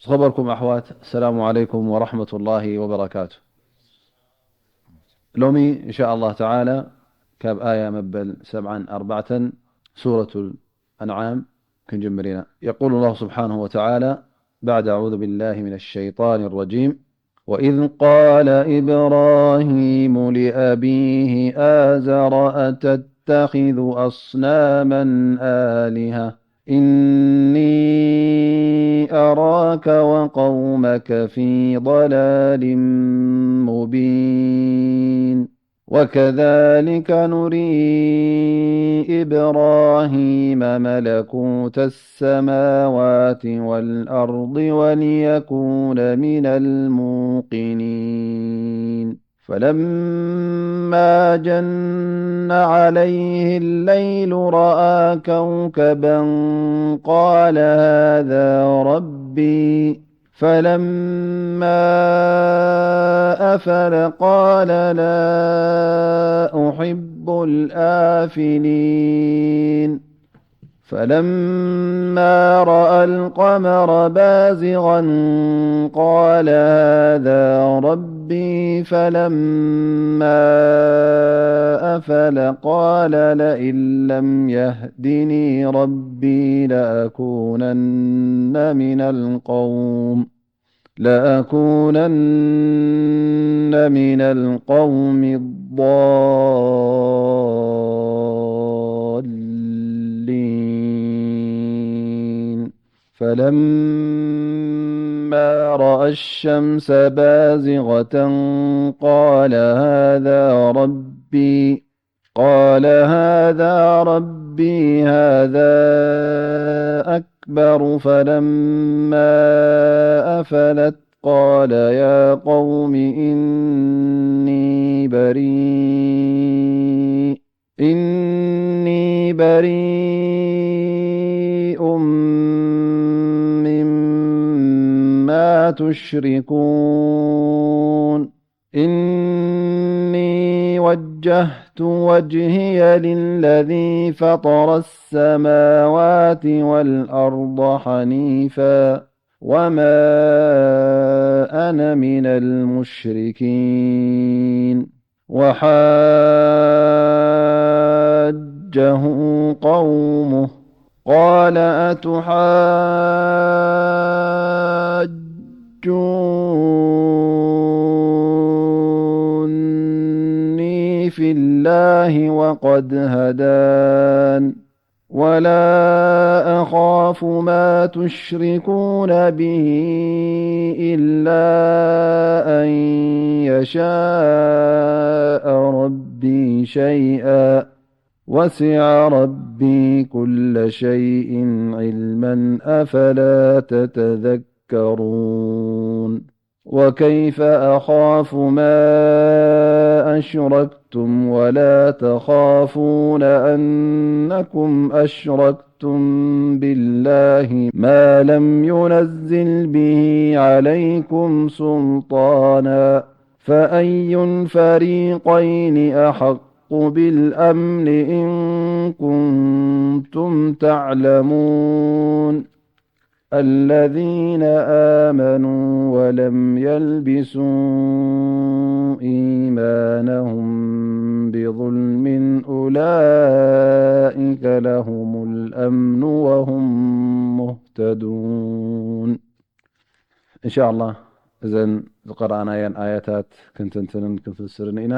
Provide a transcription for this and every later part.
ዝኸበርኩም ኣሕዋት፣ ሰላሙ ዓለይኩም ወራሕመቱላሂ ወበረካቱ። ሎሚ እንሻ ኣላህ ተዓላ ካብ ኣያ መበል ሰብዓን ኣርባዕተን ሱረቱል ኣንዓም ክንጅምር ኢና። የቁሉ ላሁ ስብሓነሁ ወተዓላ ባዕድ ኣዑዙ ቢላሂ ሚነ ሸይጣኒ ረጂም፣ وإذ قال إبراهيم لأبيه آزر أتتخذ أصناما آلهة إني أراك وقومك في ضلال مبين. وكذلك نري إبراهيم ملكوت السماوات والأرض وليكون من الموقنين. فلما جن عليه الليل رأى كوكبا قال هذا ربي فلما أفل قال لا أحب الآفلين. فلما رأى القمر بازغا قال هذا ربي فلما أفل قال لئن لم يهدني ربي لأكونن من القوم لأكونن من القوم الضالين. فلما رأى الشمس بازغة قال هذا ربي قال هذا ربي هذا أكبر فلما أفلت قال يا قوم إني بريء إني بريء مما تشركون إني وجهت وجهي للذي فطر السماوات والأرض حنيفا وما أنا من المشركين. وحاجه قومه قال أتحاجوني في الله وقد هدان ولا أخاف ما تشركون به إلا أن يشاء ربي شيئا وسع ربي كل شيء علما أفلا تتذكرون. وكيف أخاف ما أشركتم ولا تخافون أنكم أشركتم بالله ما لم ينزل به عليكم سلطانا فأي الفريقين أحق بالأمن إن كنتم تعلمون. الذين آمنوا ولم يلبسوا إيمانهم بظلم أولئك لهم الأمن وهم مهتدون. إن شاء الله እዘን ዝቀረኣናየን ኣያታት ክንትንትንን ክንፍስርን ኢና።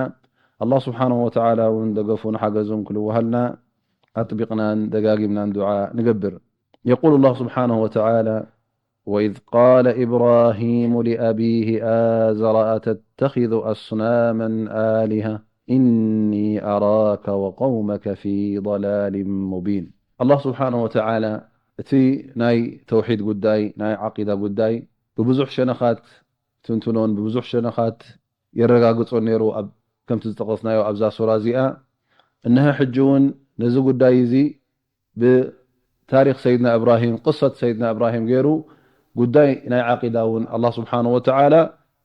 ኣላህ ስብሓንሁ ወተዓላ እውን ደገፉን ሓገዙን ክልወሃልና ኣጥቢቕናን ደጋጊምናን ዱዓ ንገብር። يقول الله سبحانه وتعالى: وإذ قال إبراهيم لأبيه آزر أتتخذ أصناما آلهة إني أراك وقومك في ضلال مبين. ኣላህ ስብሓንሁ ወተዓላ እቲ ናይ ተውሒድ ጉዳይ፣ ናይ ዓቂዳ ጉዳይ ብብዙሕ ሸነኻት ትንትኖን ብብዙሕ ሸነኻት የረጋግጾን ነይሩ። ኣብ ከምቲ ዝጠቐስናዮ ኣብዛ ሱራ እዚኣ፣ እነሀ ሕጂ እውን ነዚ ጉዳይ እዚ ብታሪኽ ሰይድና እብራሂም፣ ቅሰት ሰይድና እብራሂም ገይሩ ጉዳይ ናይ ዓቂዳ እውን ኣላህ ስብሓንሁ ወተዓላ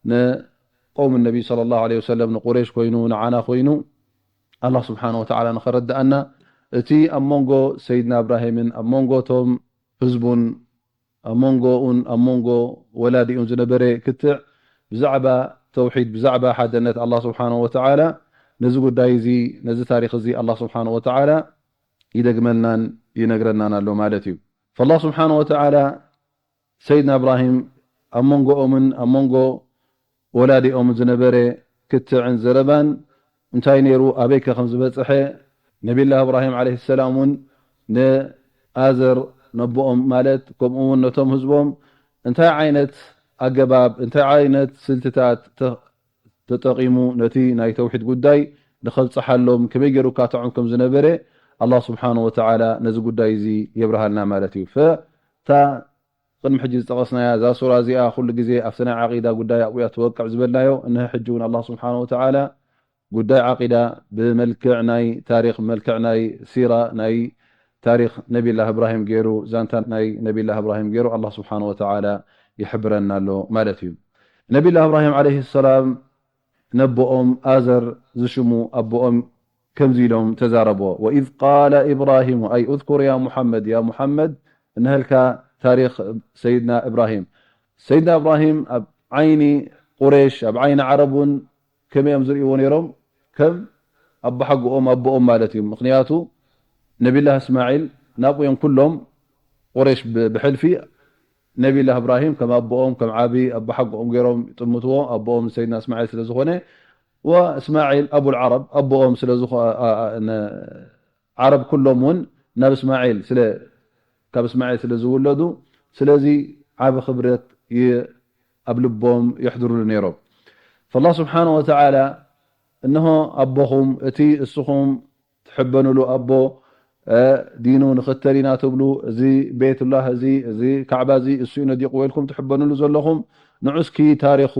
ንቀውም ነቢ ሰለላሁ ዐለይሂ ወሰለም፣ ንቁረይሽ ኮይኑ፣ ንዓና ኮይኑ፣ ኣላህ ስብሓንሁ ወተዓላ ንኸረድኣና፣ እቲ ኣብ መንጎ ሰይድና እብራሂምን ኣብ መንጎ እቶም ህዝቡን ኣብ መንጎኡን ኣብ መንጎ ወላዲኡን ዝነበረ ክትዕ ብዛዕባ ተውሒድ፣ ብዛዕባ ሓደነት ኣላህ ስብሓነሁ ወተዓላ፣ ነዚ ጉዳይ እዚ፣ ነዚ ታሪኽ እዚ ኣላህ ስብሓነሁ ወተዓላ ይደግመልናን ይነግረናን ኣሎ ማለት እዩ። ፈላህ ስብሓነሁ ወተዓላ ሰይድና እብራሂም ኣብ መንጎኦምን ኣብ መንጎ ወላዲኦምን ዝነበረ ክትዕን ዘረባን እንታይ ነይሩ፣ ኣበይከ ከም ዝበጽሐ፣ ነቢላህ እብራሂም ዓለይሂ ሰላም እውን ንኣዘር ነቦኦም ማለት ከምኡ እውን ነቶም ህዝቦም እንታይ ዓይነት ኣገባብ፣ እንታይ ዓይነት ስልትታት ተ-፣ ተጠቒሙ ነቲ ናይ ተውሒድ ጉዳይ ንኸብጽሓሎም ከመይ ገይሩ ካትዖም ከም ዝነበረ ኣላህ ስብሓነሁ ወተዓላ ነዚ ጉዳይ እዚ የብርሃልና ማለት እዩ። ፈታ ቅድሚ ሕጂ ዝጠቐስናያ እዛ ሱራ እዚኣ ኩሉ ግዜ ኣብቲ ናይ ዓቂዳ ጉዳይ ኣብኡ እያ ትወቅዕ ዝበልናዮ። እንሀ ሕጂ እውን ኣላህ ስብሓነሁ ወተዓላ ጉዳይ ዓቂዳ ብመልክዕ ናይ ታሪኽ፣ ብመልክዕ ናይ ሲራ ናይ ታሪኽ ነቢላህ እብራሂም ገይሩ፣ ዛንታ ናይ ነቢላህ እብራሂም ገይሩ ኣላህ ስብሓነሁ ወተዓላ ይሕብረና ኣሎ ማለት እዩ። ነቢላህ እብራሂም ዓለይሂ ሰላም ነቦኦም ኣዘር ዝሽሙ ኣቦኦም ከምዚ ኢሎም ተዛረብዎ። ወኢዝ ቃለ ኢብራሂሙ፣ ኣይ እዝኩር ያ ሙሓመድ፣ ያ ሙሓመድ፣ እንሀልካ ታሪኽ ሰይድና እብራሂም። ሰይድና እብራሂም ኣብ ዓይኒ ቁሬሽ፣ ኣብ ዓይኒ ዓረብ እውን ከመይ እዮም ዝርእይዎ ነይሮም? ከም ኣቦሓጎኦም፣ ኣቦኦም ማለት እዩ። ምኽንያቱ ነቢላህ እስማዒል ናብኡ እዮም ኩሎም ቁሬሽ ብ-፣ ብሕልፊ ነቢላህ እብራሂም ከም ኣቦኦም፣ ከም ዓቢ ኣቦሓጎኦም ገይሮም ይጥምትዎ፣ ኣቦኦም ሰይድና እስማዒል ስለ ዝኾነ፣ ወእስማዒል ኣቡል ዓረብ ኣቦኦም ስለ ዝኾ-፣ ኣ-፣ ኣ-፣ ነ-፣ ዓረብ ኩሎም እውን ናብ እስማዒል ስለ፣ ካብ እስማዒል ስለ ዝውለዱ፣ ስለዚ ዓቢ ክብረት ይ-፣ ኣብ ልቦም የሕድሩሉ ነይሮም። ፈላህ ስብሓነሁ ወተዓላ፣ እንሆ ኣቦኹም፣ እቲ እስኹም ትሕበኑሉ ኣቦ፣ እ፣ ዲኑ ንኽተል ኢና ትብሉ፣ እዚ ቤቱላህ እዚ፣ እዚ ካዕባ እዚ እሱ እዩ ነዲቕዎ ኢልኩም ትሕበኑሉ ዘለኹም፣ ንዑ እስኪ ታሪኹ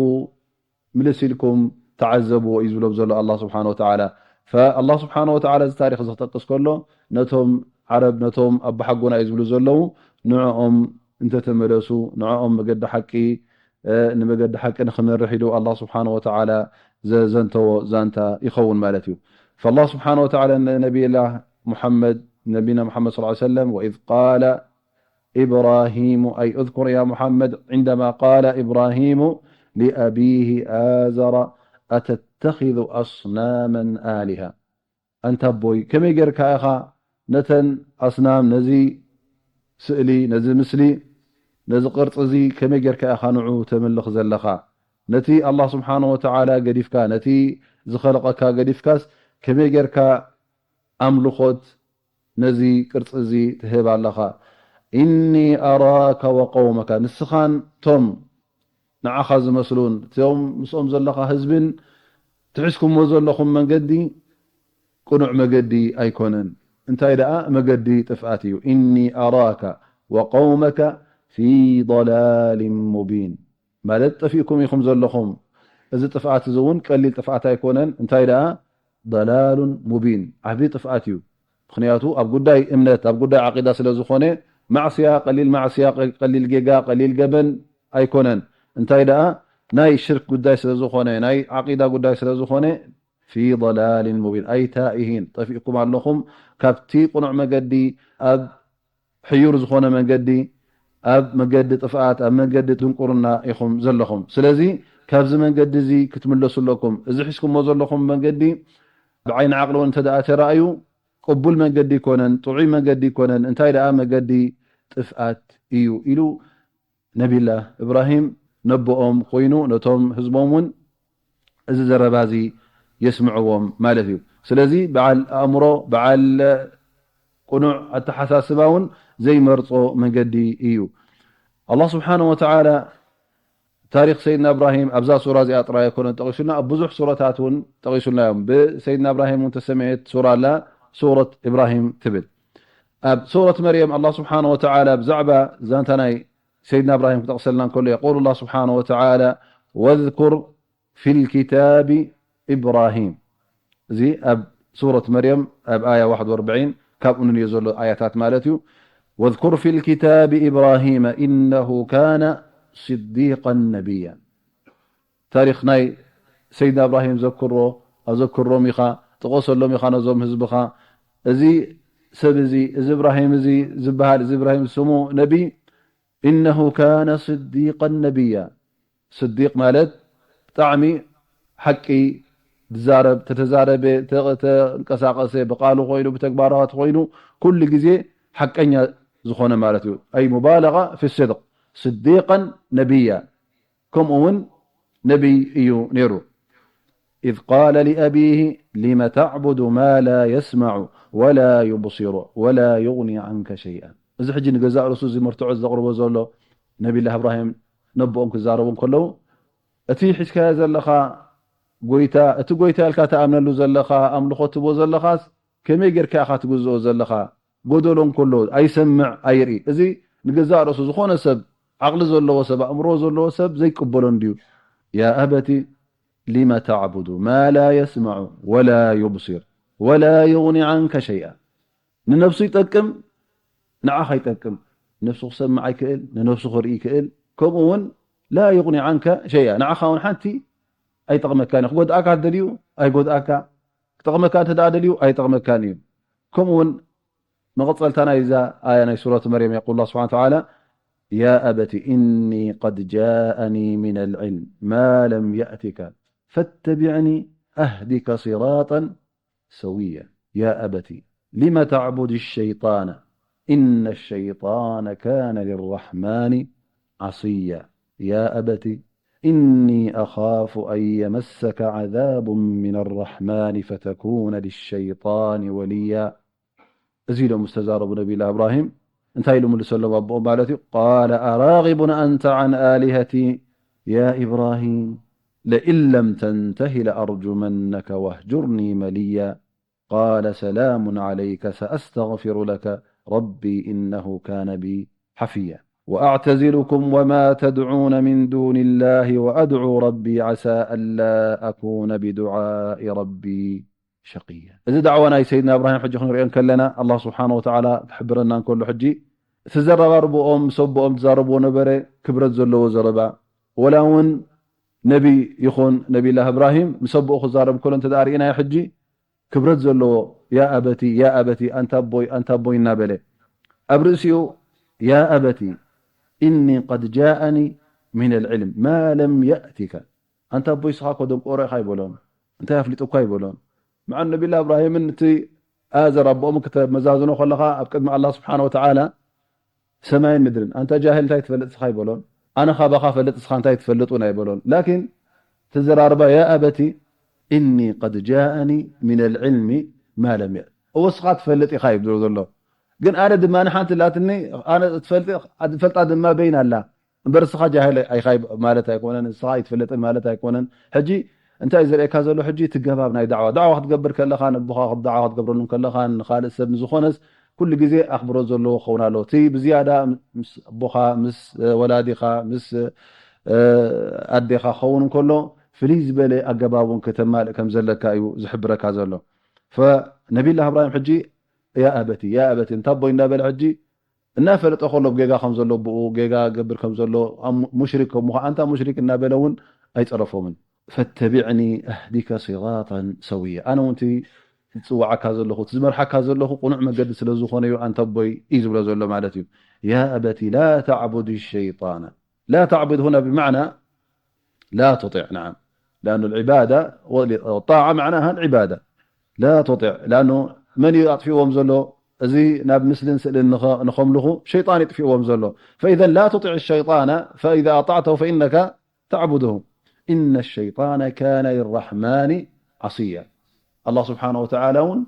ምልስ ኢልኩም ተዓዘብዎ እዩ ዝብሎም ዘሎ ኣላህ ስብሓነሁ ወተዓላ። ፈኣላህ ስብሓነሁ ወተዓላ እዚ ታሪኽ እዚ ክጠቅስ ከሎ፣ ነቶም ዓረብ፣ ነቶም ኣቦሓጎና እዩ ዝብሉ ዘለዉ፣ ንዕኦም እንተተመለሱ፣ ንዕኦም መገዲ ሓቂ፣ እ፣ ንመገዲ ሓቂ ንኽመርሕ ኢሉ ኣላህ ስብሓነሁ ወተዓላ ዘዘንተዎ ዛንታ ይኸውን ማለት እዩ። ፈኣላህ ስብሓነሁ ወተዓላ ንነቢይላህ ሙሓመድ፣ ነቢና ሙሓመድ ሰለላሁ ዐለይሂ ወሰለም፣ ወኢዝ ቃለ إبراهيم، أي اذكر يا محمد عندما قال إبراهيم لأبيه آزر: أتتخذ أصناما آلهة؟ ኣንታ ኣቦይ፣ ከመይ ጌርካ ኢኻ ነተን ኣስናም፣ ነዚ ስእሊ፣ ነዚ ምስሊ፣ ነዚ ቅርጺ እዚ ከመይ ጌርካ ኢኻ ንዑ ተምልኽ ዘለኻ? ነቲ ኣላህ ስብሓነሁ ወተዓላ ገዲፍካ፣ ነቲ ዝኸለቐካ ገዲፍካስ ከመይ ጌርካ ኣምልኾት ነዚ ቅርጺ እዚ ትህብ ኣለኻ? إني أراك وقومك، ንስኻን ቶም ንዓኻ ዝመስሉን እቶም ምስኦም ዘለኻ ህዝብን ትሒዝኩምዎ ዘለኹም መንገዲ ቅኑዕ መገዲ ኣይኮነን። እንታይ ደኣ መገዲ ጥፍኣት እዩ። إني أراك وقومك في ضلال مبين። ማለት ጠፊእኩም ኢኹም ዘለኹም። እዚ ጥፍኣት እዚ እውን ቀሊል ጥፍኣት ኣይኮነን። እንታይ ደኣ ضلال مبين፣ ዓቢ ጥፍኣት እዩ። ምኽንያቱ ኣብ ጉዳይ እምነት፣ ኣብ ጉዳይ ዓቂዳ ስለ ዝኾነ፣ ማዕስያ፣ ቀሊል ማዕስያ፣ ቀ-፣ ቀሊል ጌጋ፣ ቀሊል ገበን ኣይኮነን። እንታይ ደኣ ናይ ሽርክ ጉዳይ ስለ ዝኾነ፣ ናይ ዓቂዳ ጉዳይ ስለ ዝኾነ፣ في ضلال مبين، ኣይ ታኢሂን፣ ጠፊእኩም ኣለኹም ካብቲ ቅኑዕ መገዲ፣ ኣብ ሕዩር ዝኾነ መንገዲ፣ ኣብ መገዲ ጥፍኣት፣ ኣብ መገዲ ድንቁርና ኢኹም ዘለኹም። ስለዚ ካብዚ መንገዲ እዚ ክትምለሱ ኣለኩም። እዚ ሒዝኩሞ ዘለኹም መንገዲ ብዓይኒ ዓቕሊ እውን እንተ ደኣ ተራእዩ ቅቡል መንገዲ ኣይኮነን፣ ጥዑይ መንገዲ ኣይኮነን፣ እንታይ ደኣ መገዲ ጥፍኣት እዩ ኢሉ ነቢላህ እብራሂም ነቦኦም ኮይኑ ነቶም ህዝቦም እውን እዚ ዘረባ እዚ የስምዕዎም ማለት እዩ። ስለዚ በዓል ኣእምሮ፣ በዓል ቅኑዕ ኣተሓሳስባ እውን ዘይመርጾ መንገዲ እዩ። ኣላህ ስብሓነሁ ወተዓላ ታሪኽ ሰይድና እብራሂም ኣብዛ ሱራ እዚኣ ጥራይ ኣይኮነን ጠቒሱልና፣ ኣብ ብዙሕ ሱረታት እውን ጠቒሱልና እዮም። ብሰይድና እብራሂም እውን ተሰምዐት ሱራ ኣላ፣ ሱረት እብራሂም ትብል። ኣብ ሱረት መርየም ኣላህ ስብሓነሁ ወተዓላ ብዛዕባ ዛንታ ናይ ሰይድና እብራሂም ክጠቕሰልና እንከሎ፣ የቁሉ ኣላህ ስብሓነሁ ወተዓላ፣ ወዝኩር ፊል ኪታቢ ኢብራሂም። እዚ ኣብ ሱረት መርየም ኣብ ኣያ ዋሕድ ወርብዒን ካብኡ ንንዮ ዘሎ ኣያታት ማለት እዩ። ወዝኩር ፊል ኪታቢ ኢብራሂመ ኢነሁ ካነ ስዲቀን ነቢያ። ታሪኽ ናይ ሰይድና እብራሂም ዘክሮ፣ ኣዘክሮም ኢኻ፣ ጥቐሰሎም ኢኻ ነዞም ህዝብኻ። እዚ ሰብ እዚ፣ እዚ እብራሂም እዚ ዝበሃል፣ እዚ እብራሂም ዝስሙ ነቢ፣ إنه كان صديقا نبيا. ስዲቅ ማለት ብጣዕሚ ሓቂ ዝዛረብ፣ ተተዛረበ፣ ተ-፣ ተንቀሳቀሰ፣ ብቃሉ ኮይኑ፣ ብተግባራቱ ኮይኑ፣ ኩሉ ግዜ ሓቀኛ ዝኾነ ማለት እዩ። أي مبالغة في الصدق. صديقا نبيا. ከምኡ እውን ነቢይ እዩ ነይሩ። إذ قال لأبيه لم تعبد ما لا يسمع ولا يبصر ولا يغني عنك شيئا. እዚ ሕጂ ንገዛእ ርእሱ እዚ መርትዖ ዘቕርቦ ዘሎ ነቢላ እብራሂም ነቦኦም ክዛረቡ እንከለዉ፣ እቲ ሒዝካዮ ዘለኻ ጎይታ፣ እቲ ጎይታ ኢልካ ትኣምነሉ ዘለኻ፣ ኣምልኾ ትቦ ዘለኻስ፣ ከመይ ጌርካ ኢኻ ትግዝኦ ዘለኻ? ጎደሎ እንከሎ ኣይሰምዕ ኣይርኢ። እዚ ንገዛእ ርእሱ ዝኾነ ሰብ፣ ዓቕሊ ዘለዎ ሰብ፣ ኣእምሮ ዘለዎ ሰብ ዘይቅበሎ እንድዩ። يا أبت لم تعبد ما لا يسمع ولا يبصر ولا يغني عنك شيئا. ንነብሱ ይጠቅም፣ ንዓኻ ይጠቅም። ነብሱ ክሰምዕ ኣይክእል፣ ንነብሱ ክርኢ ይክእል። ከምኡ እውን لا يغني عنك شيئا፣ ንዓኻ እውን ሓንቲ ኣይጠቕመካን እዩ። ክጎድኣካ ደልዩ ኣይጎድኣካ፣ ክጠቕመካ እንተ ደኣ ደልዩ ኣይጠቕመካን እዩ። ከምኡ እውን መቐጸልታ ናይዛ ኣያ ናይ ሱረት መርየም የቁል ኣላህ ስብሓነ ወተዓላ፣ يا أبت إني قد جاءني من العلم ما لم يأتك فاتبعني أهدك صراطا سويا. يا أبت لم تعبد الشيطان إن الشيطان كان للرحمن عصيا. يا أبت إني أخاف أن يمسك عذاب من الرحمن فتكون للشيطان وليا. እዚ ኢሎም ምስ ተዛረቡ ነቢላ እብራሂም እንታይ ኢሉ ምልሰሎም ኣቦኦም ማለት እዩ? قال أراغب أنت عن آلهتي يا إبراهيم لئن لم تنته لأرجمنك واهجرني مليا. قال سلام عليك سأستغفر لك ربي إنه كان بي حفيا. وأعتزلكم وما تدعون من دون الله وأدعو ربي عسى ألا أكون بدعاء ربي شقيا. እዚ ዳዕዋ ናይ ሰይድና እብራሂም ሕጂ ክንሪኦ እንከለና፣ ኣላህ ስብሓነ ወተዓላ ክሕብረና እንከሎ፣ ሕጂ እቲ ዘረባርብኦም ምስ ኣቦኦም ዝዛረብዎ ነበረ፣ ክብረት ዘለዎ ዘረባ። ወላ እውን ነቢ ይኹን ነቢላህ እብራሂም ምስ ኣቦኡ ክዛረብ ከሎ እንተ ደኣ ርኢናዮ፣ ሕጂ ክብረት ዘለዎ፣ "ያ ኣበቲ፣ ያ ኣበቲ፣ ኣንታ ኣቦይ፣ ኣንታ ኣቦይ" እናበለ፣ ኣብ ርእሲኡ "ያ ኣበቲ ኢኒ ቀድ ጃኣኒ ሚነል ዒልም ማ ለም የእቲከ፣ ኣንታ ኣቦይ፣ ንስኻ እኮ ደንቆሮ ኢኻ" ኣይበሎን። እንታይ ኣፍሊጡካ ኣይበሎን። መዓን ነቢላ እብራሂምን እቲ ኣዘር ኣቦኦምን ክተመዛዝኖ ከለኻ፣ ኣብ ቅድሚ ኣላህ ስብሓነ ወተዓላ ሰማይን ምድርን፣ "ኣንታ ጃህል፣ እንታይ ትፈልጥ ንስኻ?" ኣይበሎን። "ኣነ ካባኻ ፈልጥ፣ ንስኻ እንታይ ትፈልጥ?" እውን ኣይበሎን። ላኪን ተዘራርባ፣ "ያ ኣበቲ ኢኒ ቀድ ጃኣኒ ሚነል ዒልሚ ማ ለም የእት-" እወ፣ ንስኻ ትፈልጥ ኢኻ እዩ ዝብሎ ዘሎ። ግን ኣነ ድማ ንሓንቲ ላትኒ፣ ኣነ ትፈልጥ፣ ዝፈልጣ ድማ በይን ኣላ። እምበር ንስኻ ጃህል ኣይኻ ማለት ኣይኮነን፣ ንስኻ ኣይትፈልጥን ማለት ኣይኮነን። ሕጂ እንታይ እዩ ዘርእየካ ዘሎ? ሕጂ እቲ ገባብ ናይ ዳዕዋ፣ ዳዕዋ ክትገብር ከለኻ፣ ነቦኻ ዳዕዋ ክትገብረሉ ከለኻ፣ ንኻልእ ሰብ ንዝኾነስ፣ ኩሉ ግዜ ኣኽብሮት ዘለዎ ክኸውን ኣለዎ። እቲ ብዝያዳ ምስ ኣቦኻ፣ ምስ ወላዲኻ፣ ምስ፣ እ፣ ኣዴኻ ክኸውን እንከሎ፣ ፍልይ ዝበለ ኣገባብ እውን ከተማልእ ከም ዘለካ እዩ ዝሕብረካ ዘሎ። ፈነቢላ እብራሂም ሕጂ፣ "ያ ኣበቲ፣ ያ ኣበቲ፣ እንታ ኣቦይ" እንዳበለ ሕጂ እናፈለጠ ከሎ ጌጋ ከም ዘሎ፣ ብኡ ጌጋ ገብር ከም ዘሎ፣ ኣብ ሙሽሪክ ከም ምዃ-፣ ኣንታ ሙሽሪክ እናበለ እውን ኣይጸረፎምን። "ፈተቢዕኒ ኣህዲከ ሲራጣን ሰውያ፣ ኣነ እውን እቲ ዝጽዋዓካ ዘለኹ፣ እቲ ዝመርሓካ ዘለኹ ቅኑዕ መገዲ ስለ ዝኾነ እዩ፣ ኣንታ ኣቦይ" እዩ ዝብሎ ዘሎ ማለት እዩ። "ያ ኣበቲ ላ ተዕቡድ ሸይጣና"፣ ላ ተዕቡድ ሁና ብማዕና لا تطع، نعم، لأن العبادة والطاعة معناها العبادة. لا تطع، لأنه መን እዩ ኣጥፊእዎም ዘሎ? እዚ ናብ ምስልን ስእልን ንኸ-፣ ንኸምልኹ ሸይጣን የጥፊእዎም ዘሎ። فإذا لا تطع الشيطان، فإذا أطعته فإنك تعبده. إن الشيطان كان للرحمن عصيا. ኣላህ ስብሓነ ወተዓላ እውን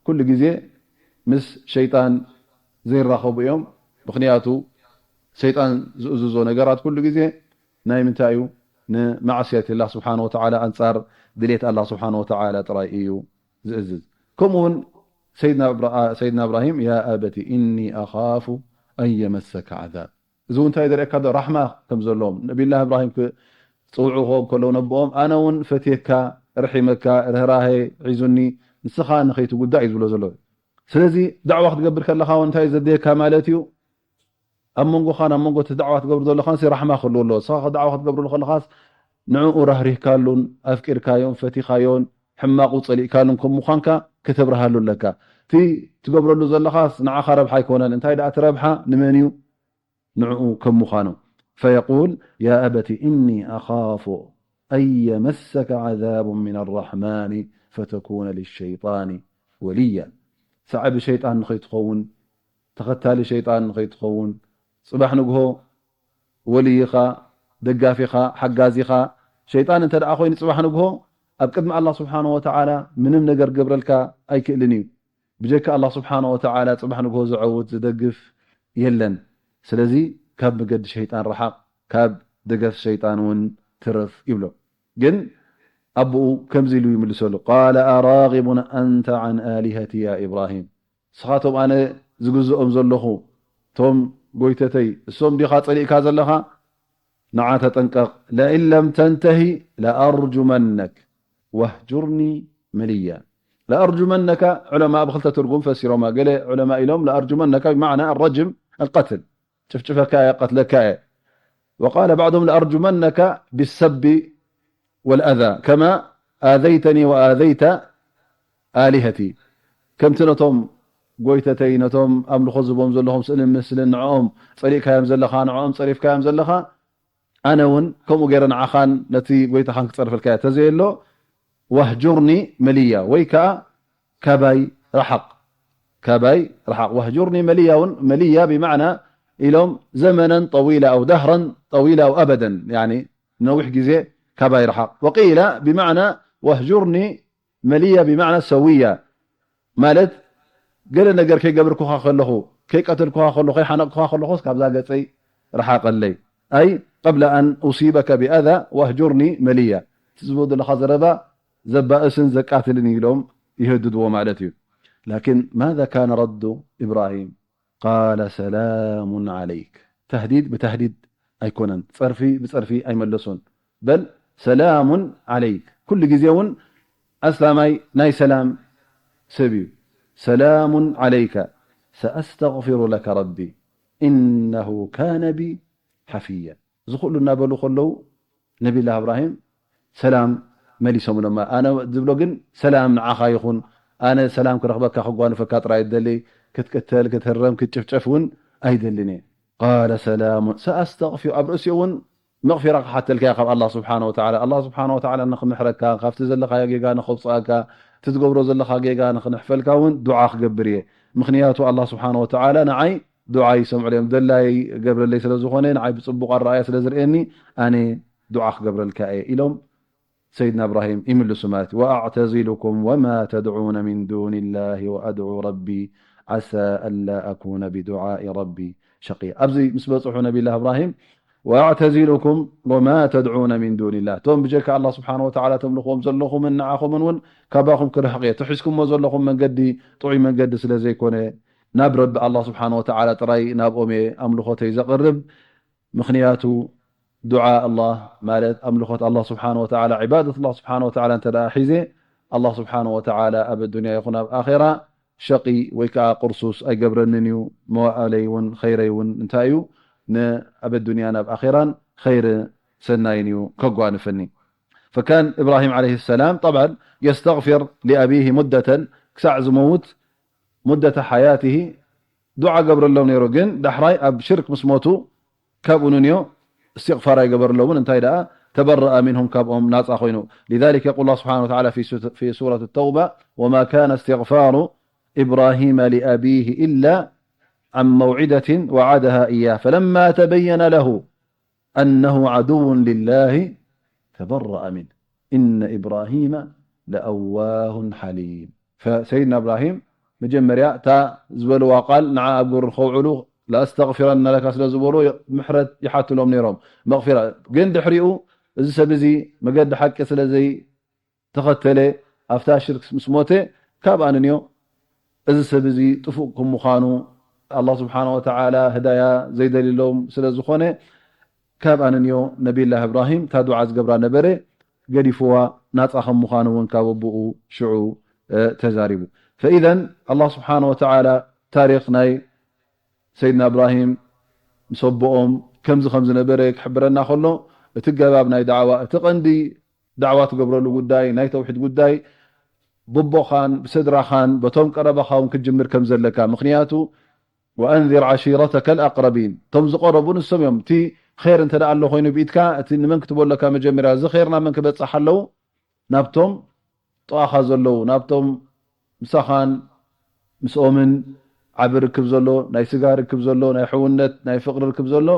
ኩሉ ግዜ ምስ ሸይጣን ዘይራኸቡ እዮም። ምኽንያቱ ሸይጣን ዝእዝዞ ነገራት ኩሉ ግዜ ናይ ምንታይ እዩ? ንማዕስየት ኣላህ ስብሓነ ወተዓላ፣ ኣንጻር ድሌት ኣላህ ስብሓነ ወተዓላ ጥራይ እዩ ዝእዝዝ። ከምኡ እውን ሰይድና እብራ-፣ ሰይድና እብራሂም፣ "ያ ኣበቲ ኢኒ ኣኻፉ ኣን የመሰከ ዓዛብ"፣ እዚ እውን እንታይ ዘርእየካ ዶ? ራሕማ ከም ዘለዎም። ነቢላህ እብራሂም ክጽውዑ ከለዉ ነቦኦም፣ "ኣነ እውን ፈትየካ፣ ርሒመካ፣ ርህራሄ ሒዙኒ፣ ንስኻ ንኸይትጉዳእ" እዩ ዝብሎ ዘሎ። ስለዚ ዳዕዋ ክትገብር ከለኻ እውን እንታይ ዘድልየካ ማለት እዩ? ኣብ መንጎኻን ኣብ መንጎ እቲ ዳዕዋ ትገብር ዘለኻን ሲ ራሕማ ክህልዎ ኣለዎ። ንስኻ ዳዕዋ ክትገብርሉ ከለኻስ ንዕኡ ራህሪህካሉን ኣፍቂርካዮን ፈቲኻዮን ሕማቑ ጸሊእካሉን ከም ምዃንካ ከተብርሃሉ ኣለካ። እቲ ትገብረሉ ዘለኻስ ንዓኻ ረብሓ ኣይኮነን። እንታይ ደኣ እቲ ረብሓ ንመን እዩ? ንዕኡ ከም ምዃኑ። فيقول يا أبت إني أخاف أن يمسك عذاب من الرحمن فتكون للشيطان وليا. ሰዓቢ ሸይጣን ንኸይትኸውን፣ ተኸታሊ ሸይጣን ንኸይትኸውን፣ ጽባሕ ንግሆ ወልይኻ፣ ደጋፊኻ፣ ሓጋዚኻ ሸይጣን እንተ ደኣ ኮይኑ፣ ጽባሕ ንግሆ ኣብ ቅድሚ ኣላህ ስብሓነ ወተዓላ ምንም ነገር ክገብረልካ ኣይክእልን እዩ። ብጀካ ኣላህ ስብሓነ ወተዓላ ጽባሕ ንግሆ ዘዐውት፣ ዝደግፍ የለን። ስለዚ ካብ መገዲ ሸይጣን ረሓቕ፣ ካብ ደገፍ ሸይጣን እውን ትረፍ ይብሎ። ግን ኣቦኡ ከምዚ ኢሉ ይምልሰሉ፣ ቃለ ኣራጊቡን ኣንተ ዓን ኣሊሀቲ ያ ኢብራሂም፣ ንስኻቶም ኣነ ዝግዝኦም ዘለኹ እቶም ጎይተተይ እሶም ዲኻ ጸሊእካ ዘለኻ? ንዓ ተጠንቀቕ። ለኢን ለም ተንተሂ ለኣርጁመነክ ወህጁርኒ መልያ። ለኣርጁመነካ ዑለማ ብኽልተ ትርጉም ፈሲሮማ። ገለ ዑለማ ኢሎም ለኣርጁመነካ ብማዕና ኣረጅም ኣልቀትል፣ ጭፍጭፈካ እየ፣ ቀትለካ እየ። ወቃለ ባዕዶም ለኣርጁመነካ ብሰቢ ወልኣዛ ከማ ኣዘይተኒ ወኣዘይተ ኣሊሀቲ። ከምቲ ነቶም ጎይተተይ፣ ነቶም ኣምልኾ ዝቦም ዘለኹም ስእልን ምስልን፣ ንዕኦም ጸሊእካዮም ዘለኻ፣ ንዕኦም ጸሪፍካዮም ዘለኻ፣ ኣነ እውን ከምኡ ገይረ ንዓኻን ነቲ ጎይታኻን ክጸርፈልካ እየ። ተዘየሎ ወህጁርኒ መልያ፣ ወይ ከኣ ካባይ ረሓቕ፣ ካባይ ረሓቕ። ወህጁርኒ መልያ እውን፣ መልያ ብማዕና ኢሎም ዘመነን ጠዊላ ኣው ደህረን ጠዊላ ኣው ኣበደን፣ ያኒ ነዊሕ ግዜ ካባይ ረሓቕ። ወቂለ ብማዕና ወህጁርኒ መልያ ብማዕና ሰውያ፣ ማለት ገለ ነገር ከይገበርኩኻ ከለኹ፣ ከይቀተልኩኻ ከለኹ፣ ከይሓነቕኩኻ ከለኹስ ካብዛ ገጸይ ረሓቐለይ። ኣይ ቀብለ ኣን ኡሲበከ ብኣዛ ወህጁርኒ መልያ። እቲ ዝብሎ ዘለኻ ዘረባ ዘባእስን ዘቃትልን እዩ ኢሎም ይህድድዎ ማለት እዩ። ላኪን ማዛ ካነ ረዱ ኢብራሂም? ቃለ ሰላሙን ዓለይክ። ተህዲድ ብተህዲድ ኣይኮነን፣ ጸርፊ ብጸርፊ ኣይመለሱን። በል ሰላሙን ዓለይክ። ኩሉ ግዜ እውን ኣስላማይ ናይ ሰላም ሰብ እዩ። ሰላሙን ዓለይከ ሰኣስተግፊሩ ለከ ረቢ ኢነሁ ካነ ቢ ሓፍያ። እዚ ኩሉ እናበሉ ከለዉ ነቢላ እብራሂም ሰላም መሊሶምሎም። ኣነ ዝብሎ ግን ሰላም ንዓኻ ይኹን፣ ኣነ ሰላም ክረኽበካ ክጓንፈካ ጥራይ ይደሊ፣ ክትቅተል፣ ክትህረም፣ ክትጭፍጨፍ እውን ኣይደልን እየ። ቃለ ሰላሙን ሰኣስተግፊሩ፣ ኣብ ርእሲኡ እውን መቕፊራ ክሓተልካ እየ ካብ ኣላህ ስብሓነ ወተዓላ። ኣላህ ስብሓነ ወተዓላ ንኽምሕረካ፣ ካብቲ ዘለኻዮ ጌጋ ንኸውፅኣካ፣ እቲ ትገብሮ ዘለኻ ጌጋ ንኽንሕፈልካ እውን ዱዓ ክገብር እየ። ምኽንያቱ ኣላህ ስብሓነ ወተዓላ ንዓይ ዱዓ ይሰምዑለይ እዮም። ደላይ ገብረለይ ስለ ዝኾነ፣ ንዓይ ብጽቡቕ ኣረኣእያ ስለ ዝርእየኒ፣ ኣነ ዱዓ ክገብረልካ እየ ኢሎም ሰይድና እብራሂም ይምልሱ ማለት እዩ። ወኣዕተዚሉኩም ወማ ተድዑነ ሚን ዱኒላሂ ወኣድዑ ረቢ ዓሳ ኣላ ኣኩነ ብዱዓኢ ረቢ ሸቅያ። ኣብዚ ምስ በጽሑ ነቢላህ እብራሂም ወኣዕተዚሉኩም ወማ ተድዑነ ሚን ዱኒላህ፣ እቶም ብጀካ ኣላህ ስብሓነ ወተዓላ ተምልኽዎም ዘለኹምን ንዓኹምን እውን ካባኹም ክርሕቕ እየ። እቲ ሒዝኩሞ ዘለኹም መንገዲ ጥዑይ መንገዲ ስለ ዘይኮነ ናብ ረቢ ኣላህ ስብሓነ ወተዓላ ጥራይ ናብኦም እየ ኣምልኾተይ ዘቕርብ። ምኽንያቱ ዱዓ ኣላህ ማለት ኣምልኾት ኣላህ ስብሓነ ወተዓላ፣ ዒባደት ኣላህ ስብሓነ ወተዓላ እንተ ደኣ ሒዘ ኣላህ ስብሓነ ወተዓላ ኣብ ኣዱንያ ይኹን ኣብ ኣኼራ ሸቂ ወይ ከዓ ቅርሱስ ኣይገብረንን እዩ። መዋእለይ እውን ኸይረይ እውን እንታይ እዩ? ንኣብ ኣዱንያን ኣብ ኣኼራን ኸይር ሰናይን እዩ ከጓንፈኒ። ፈካን እብራሂም ዓለይሂ ሰላም ጠብዓን የስተግፊር ሊኣቢሂ ሙደተን፣ ክሳዕ ዝመውት ሙደተ ሓያትሂ ዱዓ ገብረሎም ነይሩ። ግን ዳሕራይ ኣብ ሽርክ ምስ ሞቱ ካብኡ ንንዮ እስትግፋር ኣይገበረሎምን። እንታይ ደኣ ተበረአ ሚንሁም፣ ካብኦም ናጻ ኮይኑ። لذلك يقول الله سبحانه وتعالى في سورة التوبة وما كان استغفار إبراهيم لأبيه إلا عن موعدة وعدها إياه فلما تبين له أنه عدو لله تبرأ منه إن إبراهيم لأواه حليم። ሰይድና እብራሂም መጀመርያ እታ ዝበልዋ ቃል ንዓ ኣብ ግብሪ ከውዕሉ ለኣስተግፊረነ ለካ ስለ ዝበሉ ምሕረት ይሓትሎም ነይሮም፣ መቕፊራ። ግን ድሕሪኡ እዚ ሰብ እዚ መገዲ ሓቂ ስለ ዘይተኸተለ ኣብታ ሽርክ ምስ ሞተ ካብኣ ንንዮ እዚ ሰብ እዚ ጥፉእ ከም ምዃኑ ኣላህ ስብሓነ ወተዓላ ህዳያ ዘይደልሎም ስለ ዝኾነ ካብ ኣንንዮ ነቢላህ እብራሂም እታ ዱዓ ዝገብራ ነበረ ገዲፍዋ ናጻ ከም ምዃኑ እውን ካብ ኣቦኡ ሽዑ ተዛሪቡ። ፈኢዘን ኣላህ ስብሓነ ወተዓላ ታሪኽ ናይ ሰይድና እብራሂም ምስ ኣቦኦም ከምዚ ከም ዝነበረ ክሕብረና ከሎ እቲ ገባብ ናይ ዳዕዋ እቲ ቀንዲ ዳዕዋ ትገብረሉ ጉዳይ ናይ ተውሒድ ጉዳይ ብቦኻን ብስድራኻን በቶም ቀረባኻ እውን ክትጅምር ከም ዘለካ ምኽንያቱ وأنذر عشيرتك الأقربين። እቶም ዝቐረቡ ንሶም እዮም። እቲ ኸይር እንተ ደኣ ኣሎ ኮይኑ ብኢድካ፣ እቲ ንመን ክትቦለካ መጀመርያ፣ እዚ ኸይር ናብ መን ክበጽሕ ኣለዉ? ናብቶም ጥቓኻ ዘለዉ፣ ናብቶም ምሳኻን ምስኦምን ዓቢ ርክብ ዘሎ፣ ናይ ስጋ ርክብ ዘሎ፣ ናይ ሕውነት፣ ናይ ፍቕሪ ርክብ ዘሎ፣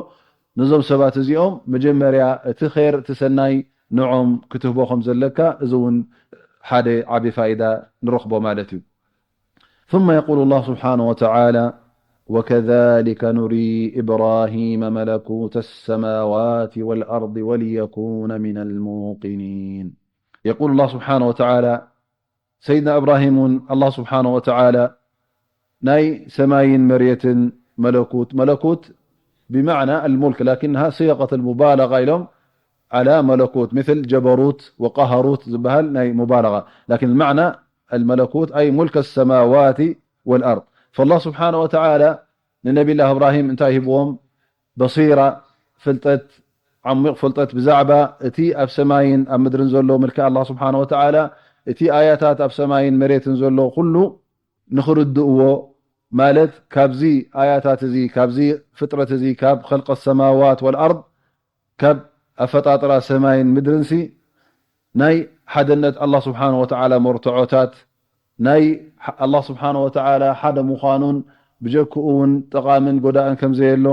ነዞም ሰባት እዚኦም መጀመርያ እቲ ኸይር፣ እቲ ሰናይ ንዖም ክትህቦ ከም ዘለካ፣ እዚ እውን ሓደ ዓቢ ፋይዳ ንረኽቦ ማለት እዩ። ثم يقول الله سبحانه وتعالى: وكذلك نري إبراهيم ملكوت السماوات والأرض وليكون من الموقنين. يقول الله سبحانه وتعالى، ሰይድና እብራሂም እውን ኣላህ ስብሓነ ወተዓላ ናይ ሰማይን መሬትን መለኩት፣ መለኩት ብማዕና ኣልሙልክ፣ ላኪንሃ ሲቀት ኣልሙባለጋ ኢሎም፣ ዓላ መለኩት፣ ምስል ጀበሩት ወቀሃሩት ዝበሃል ናይ ሙባለጋ፣ ላኪን ማዕና ኣልመለኩት ኣይ ሙልክ ኣሰማዋት ወልኣርድ። ፈላህ ስብሓነ ወተዓላ ንነቢላህ እብራሂም እንታይ ሂብዎም? በሲራ፣ ፍልጠት፣ ዓሚቕ ፍልጠት ብዛዕባ እቲ ኣብ ሰማይን ኣብ ምድርን ዘሎ ምልኪ ኣላህ ስብሓነ ወተዓላ፣ እቲ ኣያታት ኣብ ሰማይን መሬትን ዘሎ ኩሉ ንኽርድእዎ፣ ማለት ካብዚ ኣያታት እዚ፣ ካብዚ ፍጥረት እዚ፣ ካብ ኸልቀ ሰማዋት ወልኣርድ፣ ካብ ኣፈጣጥራ ሰማይን ምድርንሲ፣ ናይ ሓደነት ኣላህ ስብሓነ ወተዓላ መርትዖታት፣ ናይ ኣላህ ስብሓነ ወተዓላ ሓደ ምዃኑን ብጀክኡ እውን ጠቓምን ጎዳእን ከም ዘየሎ፣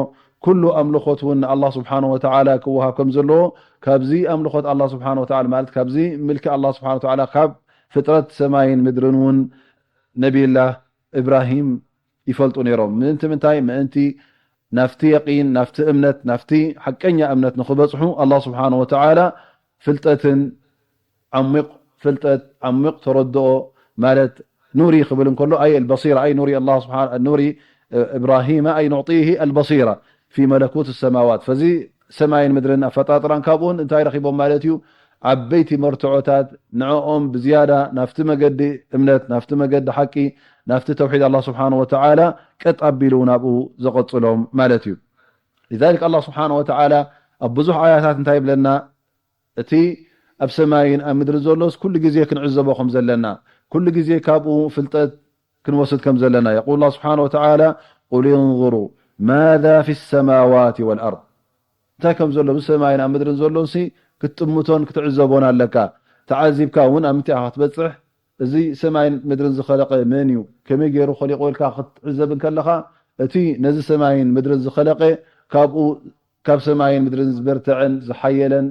ኩሉ ኣምልኾት እውን ንኣላህ ስብሓነ ወተዓላ ክወሃብ ከም ዘለዎ፣ ካብዚ ኣምልኾት ኣላህ ስብሓነ ወተዓላ፣ ማለት ካብዚ ምልኪ ኣላህ ስብሓነ ወተዓላ፣ ካብ ፍጥረት ሰማይን ምድርን እውን ነቢይላህ እብራሂም ይፈልጡ ነይሮም። ምእንቲ ምንታይ? ምእንቲ ናብቲ የቂን፣ ናብቲ እምነት፣ ናብቲ ሓቀኛ እምነት ንኽበጽሑ ኣላህ ስብሓነ ወተዓላ ፍልጠትን ዓሚቕ ፍልጠት፣ ዓሚቕ ተረድኦ፣ ማለት ኑሪ ክብል እንከሎ፣ ኣይ ኣልበሲራ፣ ኣይ ኑሪ ኣላህ ስብሓነ፣ ኑሪ እብራሂመ ኣይ ኑዕጢሂ ኣልበሲራ ፊ መለኩት ሰማዋት። ፈዚ ሰማይን ምድርን ኣፈጣጥራን ካብኡን እንታይ ረኺቦም ማለት እዩ? ዓበይቲ መርትዖታት ንዕኦም ብዝያዳ ናብቲ መገዲ እምነት፣ ናብቲ መገዲ ሓቂ፣ ናብቲ ተውሒድ ኣላህ ስብሓነ ወተዓላ ቀጥ ኣቢሉ ናብኡ ዘቐጽሎም ማለት እዩ። ሊዛሊክ ኣላህ ስብሓነ ወተዓላ ኣብ ብዙሕ ኣያታት እንታይ ይብለና? እቲ ኣብ ሰማይን ኣብ ምድሪ ዘሎስ ኩሉ ግዜ ክንዕዘቦ ከም ዘለና፣ ኩሉ ግዜ ካብኡ ፍልጠት ክንወስድ ከም ዘለና። የቁል ኣላህ ስብሓነ ወተዓላ፣ ቁል እንظሩ ማዛ ፊ ሰማዋት ወልኣርድ። እንታይ ከም ዘሎ ብሰማይን ኣብ ምድርን ዘሎንሲ ክትጥምቶን ክትዕዘቦን ኣለካ። ተዓዚብካ እውን ኣብ ምንታይ ኢኻ ክትበጽሕ? እዚ ሰማይን ምድርን ዝኸለቐ መን እዩ? ከመይ ገይሩ ኸሊቑ? ኢልካ ክትዕዘብ እንከለኻ፣ እቲ ነዚ ሰማይን ምድርን ዝኸለቐ፣ ካብኡ፣ ካብ ሰማይን ምድርን ዝበርትዐን ዝሓየለን፣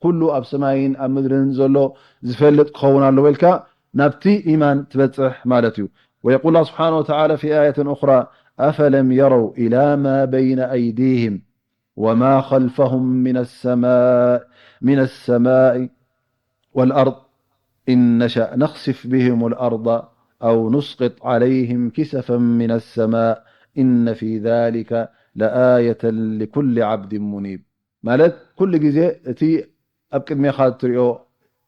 ኩሉ ኣብ ሰማይን ኣብ ምድርን ዘሎ ዝፈልጥ ክኸውን ኣለዎ ኢልካ ናብቲ ኢማን ትበጽሕ ማለት እዩ። ويقول الله سبحانه وتعالى في آية أخرى: أفلم يروا إلى ما بين أيديهم وما خلفهم من السماء، من السماء والأرض، إن نشأ نخسف بهم الأرض أو نسقط عليهم كسفا من السماء إن في ذلك لآية لكل عبد منيب. ማለት ኩሉ ግዜ እቲ ኣብ ቅድሜኻ እትሪኦ፣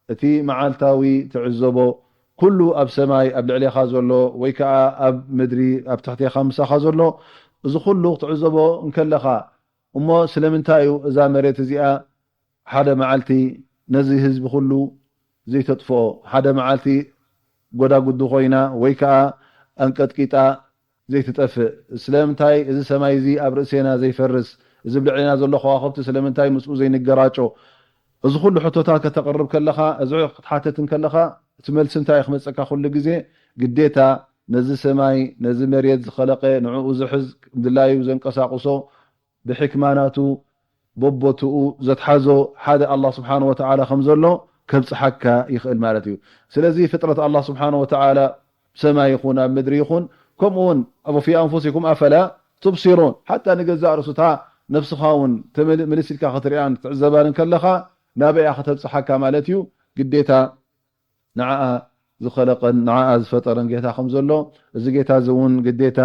እቲ መዓልታዊ ትዕዘቦ፣ ኩሉ ኣብ ሰማይ ኣብ ልዕሌኻ ዘሎ ወይ ከዓ ኣብ ምድሪ ኣብ ትሕቴኻ ምሳኻ ዘሎ፣ እዚ ኩሉ ክትዕዘቦ እንከለኻ፣ እሞ ስለምንታይ እዩ እዛ መሬት እዚኣ ሓደ መዓልቲ ነዚ ህዝቢ ኩሉ ዘይተጥፍኦ? ሓደ መዓልቲ ጎዳጉዲ ኮይና ወይ ከዓ ኣንቀጥቂጣ ዘይትጠፍእ? ስለምንታይ እዚ ሰማይ እዚ ኣብ ርእሴና ዘይፈርስ? እዚ ኣብ ልዕሌና ዘሎ ከዋኽብቲ ስለምንታይ ምስኡ ዘይንገራጮ? እዚ ኩሉ ሕቶታት ከተቕርብ ከለኻ፣ እዚ ክትሓትት እንከለኻ፣ እቲ መልሲ እንታይ እዩ ክመጸካ? ኩሉ ግዜ ግዴታ ነዚ ሰማይ፣ ነዚ መሬት ዝኸለቐ፣ ንዕኡ ዝሕዝ፣ ድላዩ ዘንቀሳቕሶ፣ ብሕክማ ናቱ በቦትኡ ዘትሓዞ ሓደ ኣላህ ስብሓነ ወተዓላ ከም ዘሎ ከብጽሓካ ይኽእል ማለት እዩ። ስለዚ ፍጥረት ኣላህ ስብሓነ ወተዓላ ሰማይ ይኹን ኣብ ምድሪ ይኹን፣ ከምኡ እውን ኣብ ፊ ኣንፉሲኩም ኣፈላ ቱብሲሩን፣ ሓታ ንገዛእ ርእሱታ ነብስኻ እውን ተመል-፣ ምልስ ኢልካ ክትሪኣን ክትዕዘባን እንከለኻ ናበይ እያ ከተብጽሓካ ማለት እዩ። ግዴታ ንዓኣ ዝኸለቐን ንዓኣ ዝፈጠረን ጌታ ከም ዘሎ፣ እዚ ጌታ እዚ እውን ግዴታ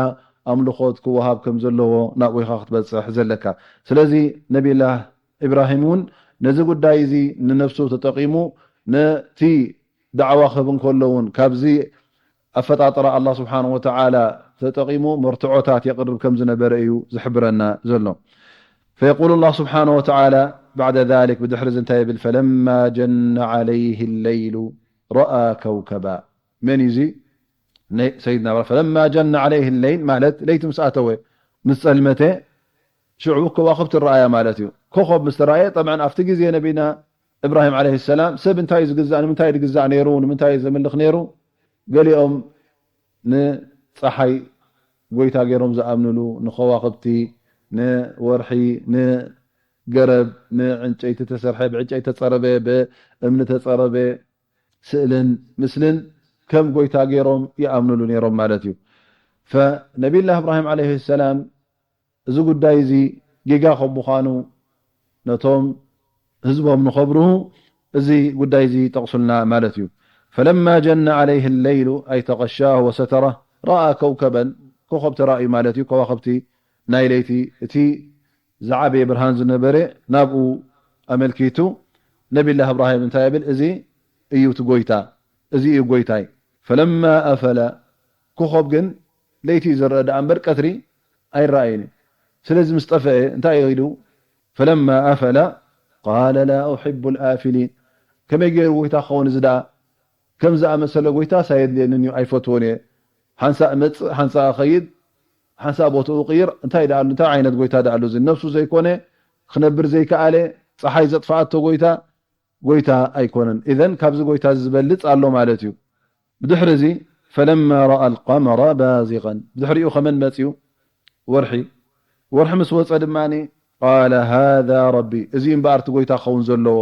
ኣምልኾት ክወሃብ ከም ዘለዎ ናብኡ ኢኻ ክትበጽሕ ዘለካ። ስለዚ ነቢላህ ኢብራሂም እውን ነዚ ጉዳይ እዚ ንነፍሱ ተጠቒሙ፣ ነቲ ዳዕዋ ክህብ እንከሎ እውን ካብዚ ኣፈጣጥራ ኣላህ ስብሓነ ወተዓላ ተጠቒሙ መርትዖታት የቕርብ ከም ዝነበረ እዩ ዝሕብረና ዘሎ። فيقول الله سبحانه وتعالى بعد ذلك، ብድሕሪ እዚ እንታይ ይብል? فلما جن عليه الليل رأى كوكبا። መን እዩ እዚ? ነ-፣ ሰይድና እብራሂም። فلما جن عليه الليل ማለት ለይቲ ምስ ኣተወ፣ ምስ ጸልመተ ሽዑ ከዋኽብቲ ረኣያ ማለት እዩ። ኮኾብ ምስ ተራእየ፣ ጠብዓን ኣብቲ ግዜ ነቢና እብራሂም ዓለይሂ ሰላም ሰብ እንታይ እዩ ዝግዛእ፣ ንምንታይ እዩ ዝግዛእ ነይሩ፣ ንምንታይ እዩ ዘምልኽ ነይሩ? ገሊኦም ንጸሓይ ጎይታ ገይሮም ዝኣምንሉ፣ ንኸዋኽብቲ፣ ንወርሒ፣ ንገረብ፣ ንዕንጨይቲ ተሰርሐ፣ ብዕንጨይቲ ተጸረበ፣ ብእምኒ ተጸረበ፣ ስእልን ምስልን ከም ጎይታ ገይሮም ይኣምንሉ ነይሮም ማለት እዩ። ፈነቢላ እብራሂም ዓለይሂ ሰላም እዚ ጉዳይ እዚ ጌጋ ከም ምዃኑ ነቶም ህዝቦም ንኸብርሁ እዚ ጉዳይ እዚ ይጠቕሱልና ማለት እዩ። ፈለማ ጀነ ዓለይህ ለይሉ ኣይ ተቐሻሁ ወሰተረህ ረኣ ከውከበን፣ ኮኸብ ተራእዩ ማለት እዩ። ከዋኽብቲ ናይ ለይቲ፣ እቲ ዝዓበየ ብርሃን ዝነበረ ናብኡ ኣመልኪቱ ነቢላህ እብራሂም እንታይ ይብል? እዚ እዩ እቲ ጎይታ፣ እዚ እዩ ጎይታይ። ፈለማ ኣፈለ፣ ኮኸብ ግን ለይቲ እዩ ዝረአ ደኣ እምበር ቀትሪ ኣይረኣየን እዩ። ስለዚ ምስ ጠፍአ እንታይ ኢሉ? ፈለማ ኣፈለ ቃለ ላ ኡሒቡ ልኣፊሊን። ከመይ ገይሩ ጎይታ ክኸውን እዚ ደኣ? ከም ዝኣመሰለ ጎይታስ ኣየድልየንን እዩ፣ ኣይፈትዎን እየ። ሓንሳእ እመጽእ፣ ሓንሳእ እኸይድ፣ ሓንሳእ ቦትኡ እቕይር፣ እንታይ ደኣ ኣሎ? እንታይ ዓይነት ጎይታ ደኣ ኣሎ እዚ? ነብሱ ዘይኮነ፣ ክነብር ዘይከኣለ፣ ጸሓይ ዘጥፍኣቶ ጎይታ፣ ጎይታ ኣይኮነን። ኢዘን ካብዚ ጎይታ እዚ ዝበልጽ ኣሎ ማለት እዩ። ብድሕሪ እዚ፣ ፈለማ ረኣ ልቀመረ ባዚቐን፣ ብድሕሪኡ ከመን መጽዩ? ወርሒ። ወርሒ ምስ ወጸ ድማ፣ ቃለ ሃዛ ረቢ፣ እዚ እምበኣር እቲ ጎይታ ክኸውን ዘለዎ።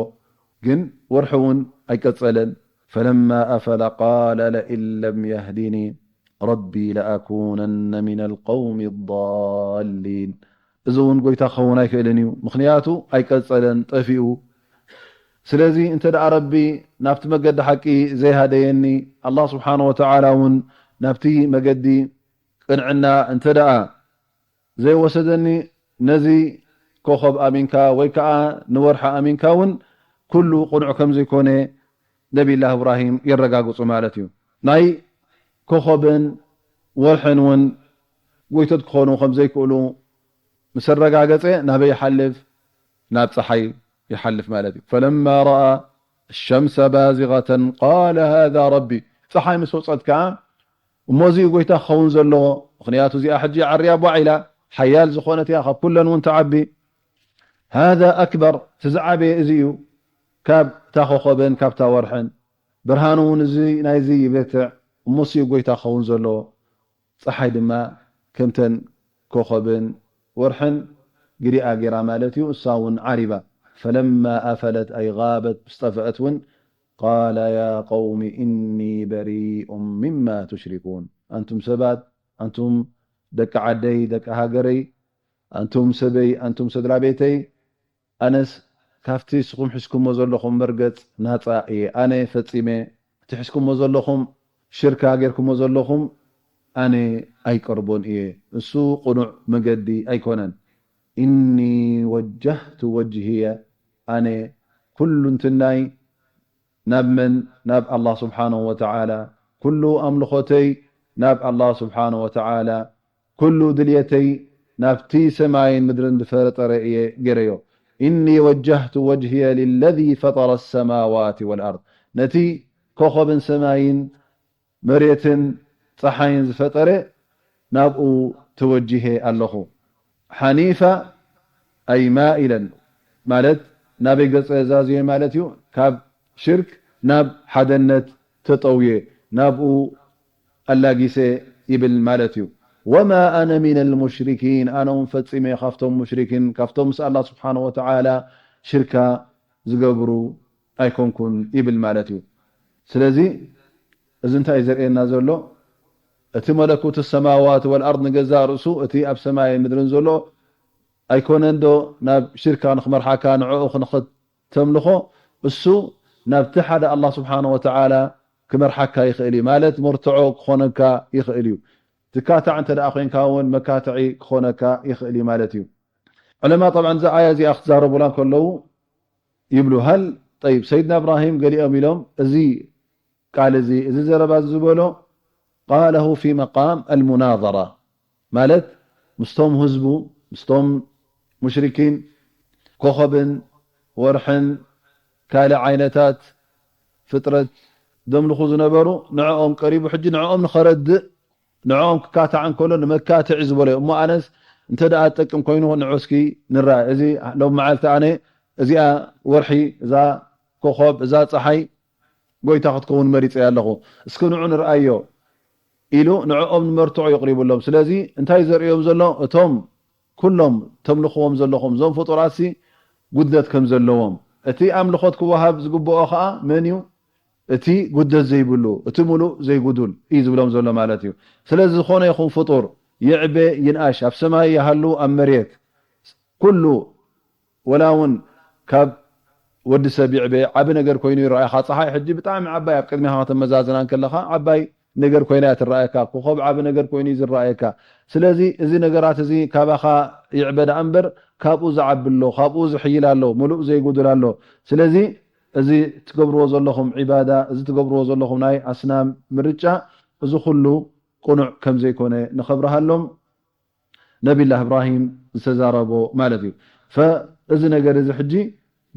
ግን ወርሒ እውን ኣይቀጸለን። ፈለማ ኣፈለ ቃለ ለኢን ለም የህዲኒ ረቢ ለኣኩነነ ሚነ ልቀውሚ ዳሊን። እዚ እውን ጎይታ ክኸውን ኣይክእልን እዩ፣ ምኽንያቱ ኣይቀጸለን፣ ጠፊኡ። ስለዚ እንተ ደኣ ረቢ ናብቲ መገዲ ሓቂ ዘይሃደየኒ፣ ኣላህ ስብሓነ ወተዓላ እውን ናብቲ መገዲ ቅንዕና እንተ ደኣ ዘይወሰደኒ፣ ነዚ ኮኸብ ኣሚንካ ወይ ከኣ ንወርሒ ኣሚንካ እውን ኩሉ ቅኑዕ ከም ዘይኮነ ነቢላህ እብራሂም የረጋግጹ ማለት እዩ። ናይ ኮኸብን ወርሕን እውን ጎይቶት ክኾኑ ከም ዘይክእሉ ምስ ኣረጋገጸ፣ ናበይ ይሓልፍ? ናብ ጸሓይ ይሓልፍ ማለት እዩ። ፈለማ ረኣ ሸምሰ ባዚቐተን ቃለ ሃዛ ረቢ። ጸሓይ ምስ ወጸት ከኣ፣ እሞ እዚ እዩ ጎይታ ክኸውን ዘለዎ፣ ምኽንያቱ እዚኣ ሕጂ ዓርያ ቧዕ ኢላ፣ ሓያል ዝኾነት እያ፣ ካብ ኩለን እውን ትዓቢ። ሃዛ ኣክበር፣ እቲ ዝዓበየ እዚ እዩ፣ ካብ እታ ኮኸብን ካብታ ወርሕን። ብርሃኑ እውን እዚ ናይዚ ይበትዕ፣ እሞ እዚ እዩ ጎይታ ክኸውን ዘለዎ። ጸሓይ ድማ ከምተን ኮኸብን ወርሕን ግዲኣ ገይራ ማለት እዩ፣ እሳ እውን ዓሪባ። ፈለማ ኣፈለት ኣይ ጋበት፣ ምስ ጠፍአት እውን፣ ቃለ ያ ቀውሚ ኢኒ በሪኡ ሚማ ቱሽሪኩን። ኣንቱም ሰባት፣ ኣንቱም ደቂ ዓደይ፣ ደቂ ሃገረይ፣ ኣንቱም ሰበይ፣ ኣንቱም ስድራ ቤተይ፣ ኣነስ ካብቲ ንስኹም ሒዝኩሞ ዘለኹም መርገጽ ናጻ እየ። ኣነ ፈጺመ እቲ ሒዝኩሞ ዘለኹም ሽርካ ጌርኩሞ ዘለኹም ኣነ ኣይቀርቦን እየ። እሱ ቅኑዕ መገዲ ኣይኮነን። ኢኒ ወጀህቱ ወጅህየ፣ ኣነ ኩሉ እንትናይ ናብ መን? ናብ ኣላህ ስብሓነሁ ወተዓላ። ኩሉ ኣምልኾተይ ናብ ኣላህ ስብሓነሁ ወተዓላ፣ ኩሉ ድልየተይ ናብቲ ሰማይን ምድርን ዝፈጠረ እየ ገይረዮ። ኢኒ ወጀህቱ ወጅህየ ሊለዚ ፈጠረ ሰማዋት ወልኣርድ፣ ነቲ ኮኸብን ሰማይን መሬትን ጸሓይን ዝፈጠረ ናብኡ ተወጂሄ ኣለኹ። ሓኒፋ ኣይ ማኢለን ማለት ናበይ ገጸ ዛዝየ ማለት እዩ። ካብ ሽርክ ናብ ሓደነት ተጠውየ ናብኡ ኣላጊሰ ይብል ማለት እዩ። ወማ ኣነ ሚነል ሙሽሪኪን፣ ኣነ እውን ፈጺመ ካብቶም ሙሽሪኪን፣ ካብቶም ምስ ኣላህ ስብሓነሁ ወተዓላ ሽርካ ዝገብሩ ኣይኮንኩን ይብል ማለት እዩ። ስለዚ እዚ እንታይ እዩ ዘርእየና ዘሎ? እቲ መለኩት ሰማዋት ወልኣርድ ንገዛእ ርእሱ እቲ ኣብ ሰማይን ምድርን ዘሎ ኣይኮነን ዶ ናብ ሽርካ ንኽመርሓካ ንዕኡ ንኽተምልኾ? እሱ ናብቲ ሓደ ኣላህ ስብሓነ ወተዓላ ክመርሓካ ይኽእል እዩ። ማለት መርትዖ ክኾነካ ይኽእል እዩ። ትካታዕ እንተ ደኣ ኮይንካ እውን መካትዒ ክኾነካ ይኽእል እዩ ማለት እዩ። ዑለማ ጠብዓን እዛ ኣያ እዚኣ ክትዛረቡላ ከለዉ ይብሉ፣ ሃል ጠይብ ሰይድና እብራሂም ገሊኦም ኢሎም እዚ ቃል እዚ፣ እዚ ዘረባ እዚ ዝበሎ ቃለሁ ፊ መቃም ኣልሙናዘራ፣ ማለት ምስቶም ህዝቡ፣ ምስቶም ሙሽሪኪን ኮኸብን ወርሕን ካልእ ዓይነታት ፍጥረት ዘምልኹ ዝነበሩ ንዕኦም ቀሪቡ፣ ሕጂ ንዕኦም ንኸረድእ ንዕኦም ክካታዕ እንከሎ ንመካትዒ ዝበሎ እዩ። እሞ ኣነስ እንተ ደኣ ትጠቅም ኮይኑ ንዑ እስኪ ንረኣይ። እዚ ሎም መዓልቲ ኣነ እዚኣ ወርሒ፣ እዛ ኮኾብ፣ እዛ ጸሓይ ጎይታ ክትከውን መሪጸያ ኣለኹ። እስኪ ንዑ ንርኣዮ ኢሉ ንዕኦም ንመርትዖ የቕሪቡሎም። ስለዚ እንታይ ዘርእዮም ዘሎ? እቶም ኩሎም ተምልኽዎም ዘለኹም እዞም ፍጡራትሲ ጉድለት ከም ዘለዎም፣ እቲ ኣምልኾት ክወሃብ ዝግብኦ ኸኣ መን እዩ? እቲ ጉድለት ዘይብሉ፣ እቲ ምሉእ ዘይጉዱል እዩ ዝብሎም ዘሎ ማለት እዩ። ስለዚ ዝኾነ ይኹን ፍጡር ይዕበ ይንኣሽ፣ ኣብ ሰማይ ይሃሉ ኣብ መሬት፣ ኩሉ ወላ እውን ካብ ወዲ ሰብ ይዕበ ዓቢ ነገር ኮይኑ ይረኣኻ። ጸሓይ ሕጂ ብጣዕሚ ዓባይ ኣብ ቅድሚኻ ከተመዛዝና እንከለኻ ዓባይ ነገር ኮይና እያ ትረኣየካ። ኮኾብ ዓቢ ነገር ኮይኑ እዩ ዝረኣየካ። ስለዚ እዚ ነገራት እዚ ካባኻ ይዕበ ደኣ እምበር ካብኡ ዝዓቢ ኣሎ፣ ካብኡ ዝሕይል ኣሎ፣ ምሉእ ዘይጉድል ኣሎ። ስለዚ እዚ ትገብርዎ ዘለኹም ዒባዳ፣ እዚ ትገብርዎ ዘለኹም ናይ ኣስናም ምርጫ፣ እዚ ኩሉ ቅኑዕ ከም ዘይኮነ ንኸብርሃሎም ነቢላህ እብራሂም ዝተዛረቦ ማለት እዩ። ፈ-፣ እዚ ነገር እዚ ሕጂ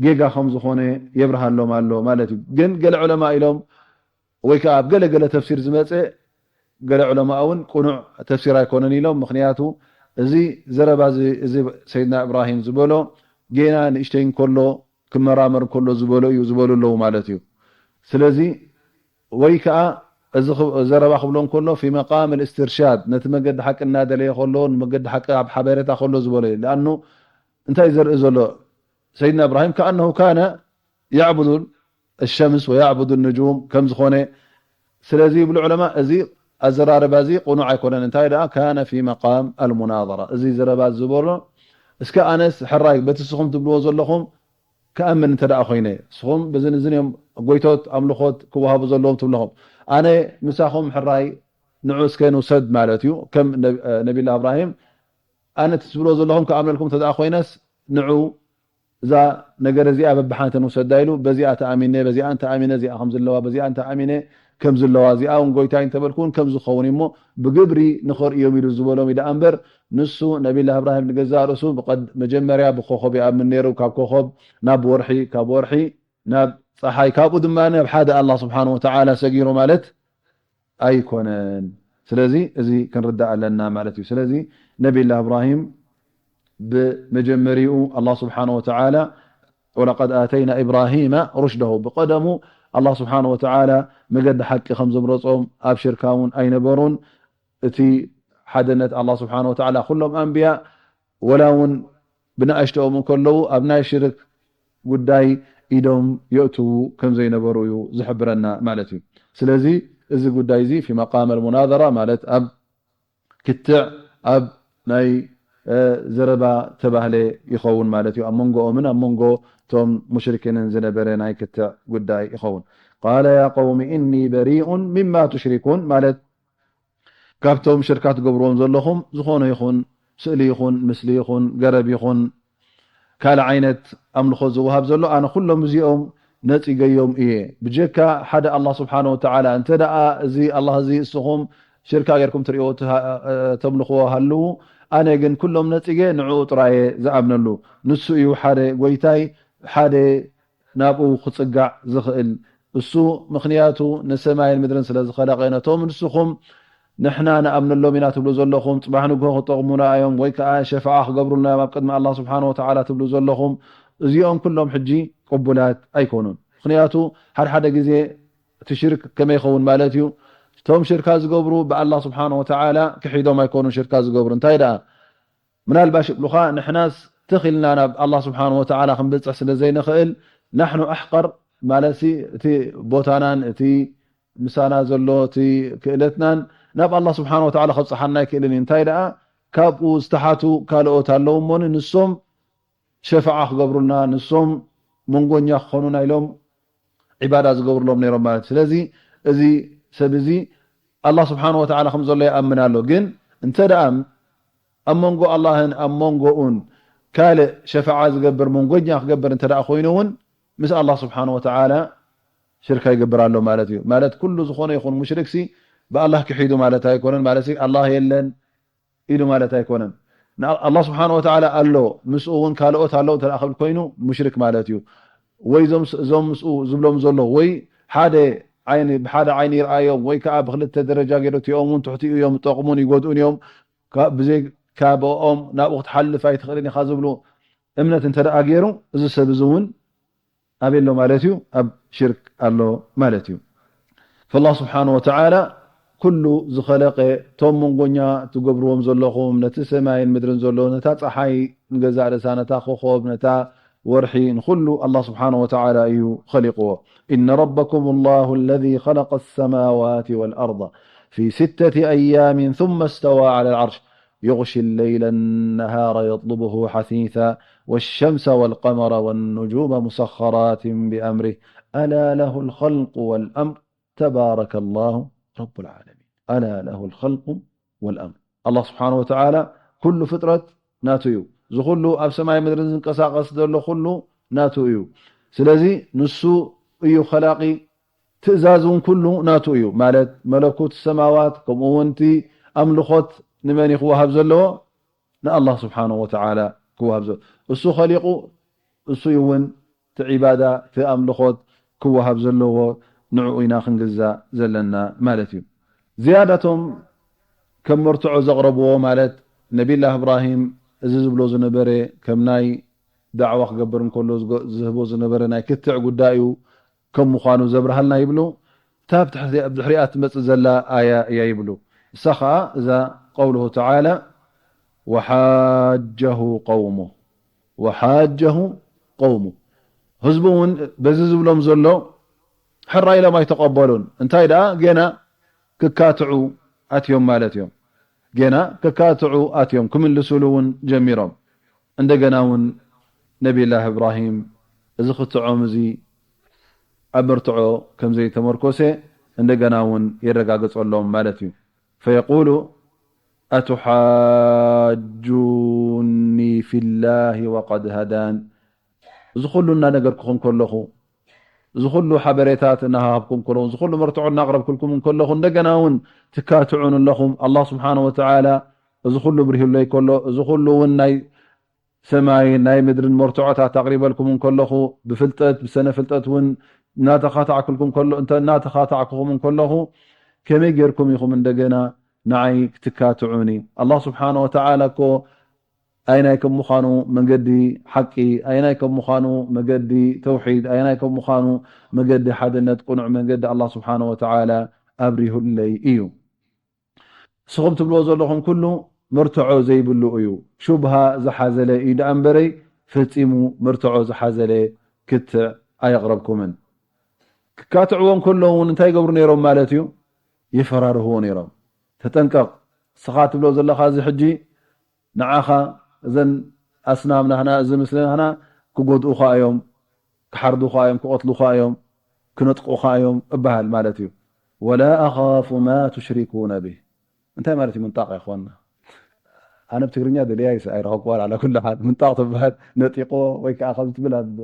ጌጋ ከም ዝኾነ የብርሃሎም ኣሎ ማለት እዩ። ግን ገለ ዑለማ ኢሎም ወይ ከኣ ኣብ ገለገለ ተፍሲር ዝመጸ፣ ገለ ዑለማኣ እውን ቅኑዕ ተፍሲር ኣይኮነን ኢሎም። ምኽንያቱ እዚ ዘረባ እዚ፣ እዚ ሰይድና እብራሂም ዝበሎ ጌና ንእሽተይ እንከሎ ክመራመር እንከሎ ዝበሎ እዩ ዝበሉ ኣለዉ ማለት እዩ። ስለዚ ወይ ከኣ እዚ ኽ-፣ ዘረባ ክብሎ እንከሎ ፊ መቃም እስትርሻድ፣ ነቲ መገዲ ሓቂ እናደለየ ከሎ፣ ንመገዲ ሓቂ ኣብ ሓበሬታ ከሎ ዝበሎ እዩ። ለኣኑ እንታይ ዘርኢ ዘሎ? ሰይድና እብራሂም ከኣነሁ ካነ ያዕቡዱ ሸምስ ወያዕቡዱ ንጁም ከም ዝኾነ። ስለዚ ይብሉ ዑለማ፣ እዚ ኣዘራርባ እዚ ቅኑዕ ኣይኮነን። እንታይ ደኣ ካነ ፊ መቃም ኣልሙናዘራ፣ እዚ ዘረባ ዝበሎ፣ እስከ ኣነስ ሕራይ በቲ ንስኹም ትብልዎ ዘለኹም ክኣምን እንተ ደኣ ኮይነ፣ ንስኹም በዝን እዝን እዮም ጎይቶት ኣምልኾት ክወሃቡ ዘለዎም ትብልኹም፣ ኣነ ምሳኹም ሕራይ ንዑ እስከ ንውሰድ ማለት እዩ። ከም ነብ-፣ ነቢላ እብራሂም ኣነ እቲ ትብልዎ ዘለኹም ክኣምነልኩም እንተ ደኣ ኮይነስ ንዑ እዛ ነገር እዚኣ በብሓንቲ ንውሰዳ ኢሉ፣ በዚኣ ተኣሚነ፣ በዚኣ እንተኣሚነ፣ እዚኣ ከም ዘለዋ፣ በዚኣ እንተኣሚነ ከም ዘለዋ፣ እዚኣ እውን ጎይታይ እንተበልኩ እውን ከም ዝኸውን እሞ ብግብሪ ንኸርእዮም ኢሉ ዝበሎም እዩ ደኣ እምበር፣ ንሱ ነቢላ እብራሂም ንገዛእ ርእሱ ብቐድ-፣ መጀመርያ ብኮኸብ ይኣምን ነይሩ፣ ካብ ኮኸብ ናብ ወርሒ፣ ካብ ወርሒ ናብ ጸሓይ፣ ካብኡ ድማ ናብ ሓደ ኣላህ ስብሓን ወተዓላ ሰጊሩ ማለት ኣይኮነን። ስለዚ እዚ ክንርዳእ ኣለና ማለት እዩ። ስለዚ ነቢላ እብራሂም ብመጀመሪኡ ኣላህ ስብሓን ወተዓላ ወለቀድ ኣተይና ኢብራሂመ ሩሽደሁ፣ ብቐደሙ ኣላህ ስብሓን ወተዓላ መገዲ ሓቂ ከም ዘምረጾም ኣብ ሽርካ እውን ኣይነበሩን። እቲ ሓደነት ኣላህ ስብሓን ወተዓላ ኩሎም ኣንብያ ወላ እውን ብንኣሽተኦም እንከለዉ ኣብ ናይ ሽርክ ጉዳይ ኢዶም የእትዉ ከም ዘይነበሩ እዩ ዝሕብረና ማለት እዩ። ስለዚ እዚ ጉዳይ እዚ ፊ መቃም ኣልሙናዘራ ማለት ኣብ ክትዕ ኣብ ናይ፣ እ፣ ዘረባ ተባህለ ይኸውን ማለት እዩ። ኣብ መንጎኦምን ኣብ መንጎ እቶም ሙሽሪኪንን ዝነበረ ናይ ክትዕ ጉዳይ ይኸውን። ቃለ ያ ቀውሚ ኢኒ በሪኡን ሚማ ቱሽሪኩን ማለት ካብቶም ሽርካ ትገብርዎም ዘለኹም ዝኾነ ይኹን ስእሊ ይኹን ምስሊ ይኹን ገረብ ይኹን ካልእ ዓይነት ኣምልኾ ዝወሃብ ዘሎ ኣነ ኩሎም እዚኦም ነጺገዮም እየ። ብጀካ ሓደ ኣላህ ስብሓነ ወተዓላ። እንተ ደኣ እዚ ኣላህ እዚ እስኹም ሽርካ ጌርኩም ትርእይዎ ትሃ-፣ እ፣ ተምልኽዎ ሃልዉ፣ ኣነ ግን ኩሎም ነጺገ ንዕኡ ጥራየ ዝኣምነሉ። ንሱ እዩ ሓደ ጎይታይ፣ ሓደ ናብኡ ክጽጋዕ ዝኽእል። እሱ ምኽንያቱ ንሰማይን ምድርን ስለ ዝኸለቐ፣ ነቶም ንስኹም ንሕና ንኣምነሎም ኢና ትብሉ ዘለኹም፣ ጽባሕ ንግሆ ክጠቕሙና እዮም ወይ ከኣ ሸፋዓ ክገብሩልና እዮም ኣብ ቅድሚ ኣላህ ስብሓነ ወተዓላ ትብሉ ዘለኹም፣ እዚኦም ኩሎም ሕጂ ቅቡላት ኣይኮኑን። ምኽንያቱ ሓደ ሓደ ግዜ እቲ ሽርክ ከመይ ይኸውን ማለት እዩ? እቶም ሽርካ ዝገብሩ ብኣላህ ስብሓነ ወተዓላ ክሒዶም ኣይኮኑን ሽርካ ዝገብሩ። እንታይ ደኣ? ምናልባሽ ይብሉኻ፣ ንሕናስ ትኽ ኢልና ናብ ኣላህ ስብሓነ ወተዓላ ክንበጽሕ ስለ ዘይንኽእል፣ ናሕኑ ኣሕቐር ማለትሲ እቲ ቦታናን እቲ ምሳና ዘሎ እቲ ክእለትናን ናብ ኣላህ ስብሓነ ወተዓላ ከብጽሓና ኣይክእልን እዩ። እንታይ ደኣ ካብኡ ዝተሓቱ ካልኦት ኣለዉ እሞኒ ንሶም ሸፋዓ ክገብሩልና፣ ንሶም መንጎኛ ክኾኑና ኢሎም ዒባዳ ዝገብሩሎም ነይሮም ማለት እዩ። ስለዚ እዚ ሰብ እዚ ኣላህ ስብሓነ ወተዓላ ከም ዘሎ ይኣምን ኣሎ። ግን እንተ ደኣ ኣብ መንጎ ኣላህን ኣብ መንጎኡን ካልእ ሸፋዓ ዝገብር መንጎኛ ክገብር እንተ ደኣ ኮይኑ እውን ምስ ኣላህ ስብሓነ ወተዓላ ሽርካ ይገብር ኣሎ ማለት እዩ። ማለት ኩሉ ዝኾነ ይኹን ሙሽሪክሲ ብኣላህ ክሒዱ ማለት ኣይኮነን። ማለት ኣላህ የለን ኢሉ ማለት ኣይኮነን። ንኣ-፣ ኣላህ ስብሓነ ወተዓላ ኣሎ፣ ምስኡ እውን ካልኦት ኣለዉ እንተ ደኣ ክብል ኮይኑ ሙሽሪክ ማለት እዩ። ወይ እዞም ስ-፣ እዞም ምስኡ ዝብሎም ዘሎ ወይ ሓደ ዓይኒ፣ ብሓደ ዓይኒ ይርኣዮም ወይ ከኣ ብክልተ ደረጃ ገይሩ እቲኦም እውን ትሕቲኡ እዮም፣ ይጠቕሙን ይጎድኡን እዮም። ካብ ብዘይ ካብኦም ናብኡ ክትሓልፍ ኣይትኽእልን ኢኻ ዝብሉ እምነት እንተ ደኣ ገይሩ፣ እዚ ሰብ እዚ እውን ኣበይ ኣሎ ማለት እዩ? ኣብ ሽርክ ኣሎ ማለት እዩ። ፈላህ ስብሓን ወተዓላ ኩሉ ዝኸለቀ፣ እቶም መንጎኛ ትገብርዎም ዘለኹም፣ ነቲ ሰማይን ምድርን ዘሎ፣ ነታ ፀሓይ ንገዛእ ርእሳ፣ ነታ ኮኾብ፣ ነታ ወርሒ፣ ንኹሉ ኣላህ ስብሓን ወተዓላ እዩ ኸሊቅዎ። إن ربكم الله الذي خلق السماوات والأرض في ستة أيام ثم استوى على العرش يغشي الليل النهار يطلبه حثيثا والشمس والقمر والنجوم مسخرات بأمره ألا له الخلق والأمر تبارك الله رب العالمين ألا له الخلق والأمر الله سبحانه وتعالى ኩሉ ፍጥረት ናቱ እዩ። እዚ ኩሉ ኣብ ሰማይ ምድርን ዝንቀሳቐስ ዘሎ ኩሉ ናቱ እዩ። ስለዚ ንሱ እዩ ኸላቂ ትእዛዝ እውን ኩሉ ናቱ እዩ። ማለት መለኩት ሰማዋት፣ ከምኡ እውን እቲ ኣምልኾት ንመን እዩ ክወሃብ ዘለዎ? ንኣላህ ስብሓንሁ ወተዓላ ክወሃብ ዘሎ። እሱ ኸሊቁ፣ እሱ እዩ እውን እቲ ዒባዳ፣ እቲ ኣምልኾት ክወሃብ ዘለዎ፣ ንዕኡ ኢና ክንግዛእ ዘለና ማለት እዩ። ዝያዳቶም ከም መርትዖ ዘቕረብዎ ማለት ነቢላህ እብራሂም እዚ ዝብሎ ዝነበረ ከም ናይ ዳዕዋ ክገብር እንከሎ ዝጎ-፣ ዝህቦ ዝነበረ ናይ ክትዕ ጉዳይ እዩ ከም ምዃኑ ዘብርሃልና ይብሉ። እታ ኣብ ትሕቲ-፣ ኣብ ድሕሪኣ ትመጽእ ዘላ ኣያ እያ ይብሉ። እሳ ኸኣ እዛ ቀውሉሁ ተዓላ ወሓጀሁ ቀውሙ፣ ወሓጀሁ ቀውሙ። ህዝቡ እውን በዚ ዝብሎም ዘሎ ሕራ ኢሎም ኣይተቐበሉን። እንታይ ደኣ ገና ክካትዑ ኣትዮም ማለት እዮም። ገና ክካትዑ ኣትዮም፣ ክምልሱሉ እውን ጀሚሮም። እንደገና እውን ነቢላህ እብራሂም እዚ ክትዖም እዚ ኣብ መርትዖ ከም ዘይተመርኮሰ እንደገና እውን የረጋግጸሎም ማለት እዩ። ፈየቁሉ ኣቱሓጁኒ ፊላሂ ወቀድ ሃዳን። እዚ ኩሉ እናነገርኩኹም ከለኹ፣ እዚ ኩሉ ሓበሬታት እናሃብኩም ከለኹ፣ እዚ ኩሉ መርትዖ እናቕረብኩልኩም ከለኹ፣ እንደገና እውን ትካትዑን ኣለኹም። ኣላህ ስብሓነ ወተዓላ እዚ ኩሉ ብርሂለይ ከሎ፣ እዚ ኩሉ እውን ናይ ሰማይን ናይ ምድርን መርትዖታት ኣቕሪበልኩም እንከለኹ፣ ብፍልጠት፣ ብሰነ ፍልጠት እውን እናተኻታዕኩልኩም ከሎ-፣ እንተ-፣ እናተኻታዕኩኹም እንከለኹ፣ ከመይ ጌርኩም ኢኹም እንደገና ንዓይ ክትካትዑኒ? ኣላህ ስብሓነ ወተዓላ እኮ ኣየናይ ከም ምዃኑ መገዲ ሓቂ፣ ኣየናይ ከም ምዃኑ መገዲ ተውሒድ፣ ኣየናይ ከም ምዃኑ መገዲ ሓድነት፣ ቅኑዕ መገዲ ኣላህ ስብሓነ ወተዓላ ኣብሪሁለይ እዩ። ንስኹም ትብልዎ ዘለኹም ኩሉ መርትዖ ዘይብሉ እዩ። ሹብሃ ዝሓዘለ እዩ ደኣ እምበረይ፣ ፈጺሙ መርትዖ ዝሓዘለ ክትዕ ኣየቕረብኩምን። ክካትዕዎ እንከለዉ እውን እንታይ ይገብሩ ነይሮም ማለት እዩ? የፈራርህዎ ነይሮም። ተጠንቀቕ፣ ንስኻ ትብሎ ዘለኻ እዚ ሕጂ ንዓኻ እዘን ኣስናም ናህና፣ እዚ ምስሊ ናህና ክጎድኡኻ እዮም፣ ክሓርዱኻ እዮም፣ ክቐትሉኻ እዮም፣ ክነጥቁኻ እዮም እበሃል ማለት እዩ። ወላ ኣኻፉ ማ ቱሽሪኩነ ቢህ። እንታይ ማለት እዩ ምንጣቕ? ይኾንና ኣነ ብትግርኛ ደልያ ይስ-፣ ኣይረኸብኩዋን። ዓላ ኩሉ ሓል ምንጣቕ ትበሃል ነጢቆ ወይ ከዓ ከምዚ ትብል ኣብ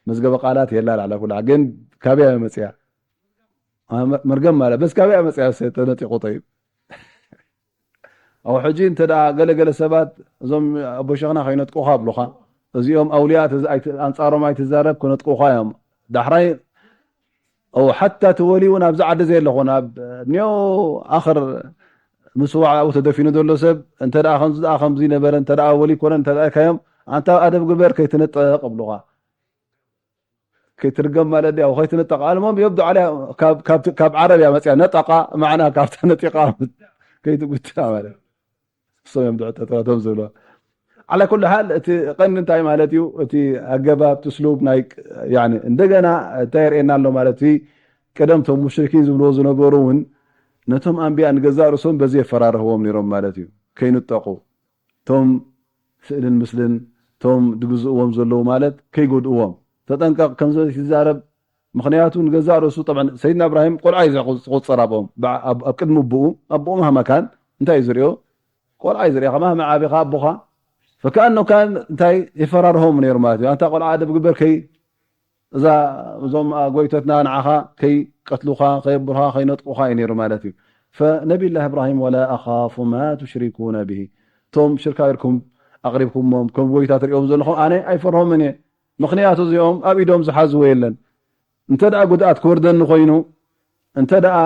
መዝገበ ቃላት የላን። ዓላ ኩሉ ሓል ግን ካበይ እያ መፅያ? አ፣ መ-፣ መርገም ማለት በስ ካበይ እያ መፅያ? ተነጢቁ ጠይብ። ኣብ ሕጂ እንተ ደኣ ገለ ገለ ሰባት እዞም ኣቦ ሸኽና ከይነጥቁኻ ኣብሉኻ፣ እዚኦም ኣውልያ ተዝ-፣ ኣይት-፣ ኣንጻሮም ኣይትዛረብ ክነጥቁኻ እዮም። ዳሕራይ፣ ኦ፣ ሓታ እቲ ወሊ እውን ኣብዚ ዓዲ ዘየለ ኾነ፣ ኣብ እኒኦ ኣኽር ምስዋዕ ኣብኡ ተደፊኑ ዘሎ ሰብ እንተ ደኣ ከምዚ ደኣ ከምዚ ነበረ፣ እንተ ደኣ ወሊ ኮነ፣ እንተ ደኣ ኢልካዮም፣ ኣንታ ኣደብ ግበር ከይትንጠቕ ኣብሉኻ። ከይትርገም ማለት ድያ፣ ከይትንጠቕ። ኣልሞም የብዱ ዓለያ ካብ፣ ካብ፣ ካብ ዓረብ እያ መፅያ። ነጠቓ መዓና ካብታ ነጢቓ ከይትጉትታ ማለት። እሶም እዮም ድዑ ጠጠረቶም ዝብሎ። ዓላ ኩሉ ሓል እቲ ቀንዲ እንታይ ማለት እዩ? እቲ ኣገባብ፣ እቲ ስሉብ ናይ፣ ያኒ፣ እንደገና እንታይ የርእየና ኣሎ ማለት እዩ? ቀደም እቶም ሙሽሪኪን ዝብልዎ ዝነበሩ እውን ነቶም ኣንብያ ንገዛእ ርእሶም በዚ የፈራርህዎም ነይሮም ማለት እዩ። ከይንጠቑ። እቶም ስእልን ምስልን፣ እቶም ድግዝእዎም ዘለዉ ማለት ከይጎድእዎም። ተጠንቀቕ፣ ከምዚ ዘይትዛረብ። ምኽንያቱ ንገዛእ ርእሱ፣ ጠብዓን ሰይድና እብራሂም ቆልዓ እዩ ዝቑ-፣ ዝቑጸር ኣብኦም። ብዓ-፣ ኣብ፣ ኣብ ቅድሚ ኣቦኡ፣ ኣቦኡ ማህማ ካን እንታይ እዩ ዝርእዮ? ቆልዓ እዩ ዝርእዮ። ከማህማ ዓቢኻ ኣቦኻ፣ ፈከኣኖ ካን እንታይ የፈራርሆም ነይሩ ማለት እዩ። ኣንታ ቆልዓ ኣደብ ግበር፣ ከይ-፣ እዛ፣ እዞም ጎይቶትና ንዓኻ ከይቀትሉኻ፣ ከየብሩኻ፣ ከይነጥቁኻ እዩ ነይሩ ማለት እዩ። ፈነቢላህ እብራሂም፣ "ወላ ኣኻፉ ማ ቱሽሪኩነ ብሂ"፣ እቶም ሽርካ ኢልኩም ኣቕሪብኩሞም ከም ጎይታ ትርእዮም ዘለኹም ኣነ ኣይፈርሆምን እየ። ምኽንያቱ እዚኦም ኣብ ኢዶም ዝሓዝዎ የለን። እንተ ደኣ ጉድኣት ክወርደኒ ኮይኑ፣ እንተ ደኣ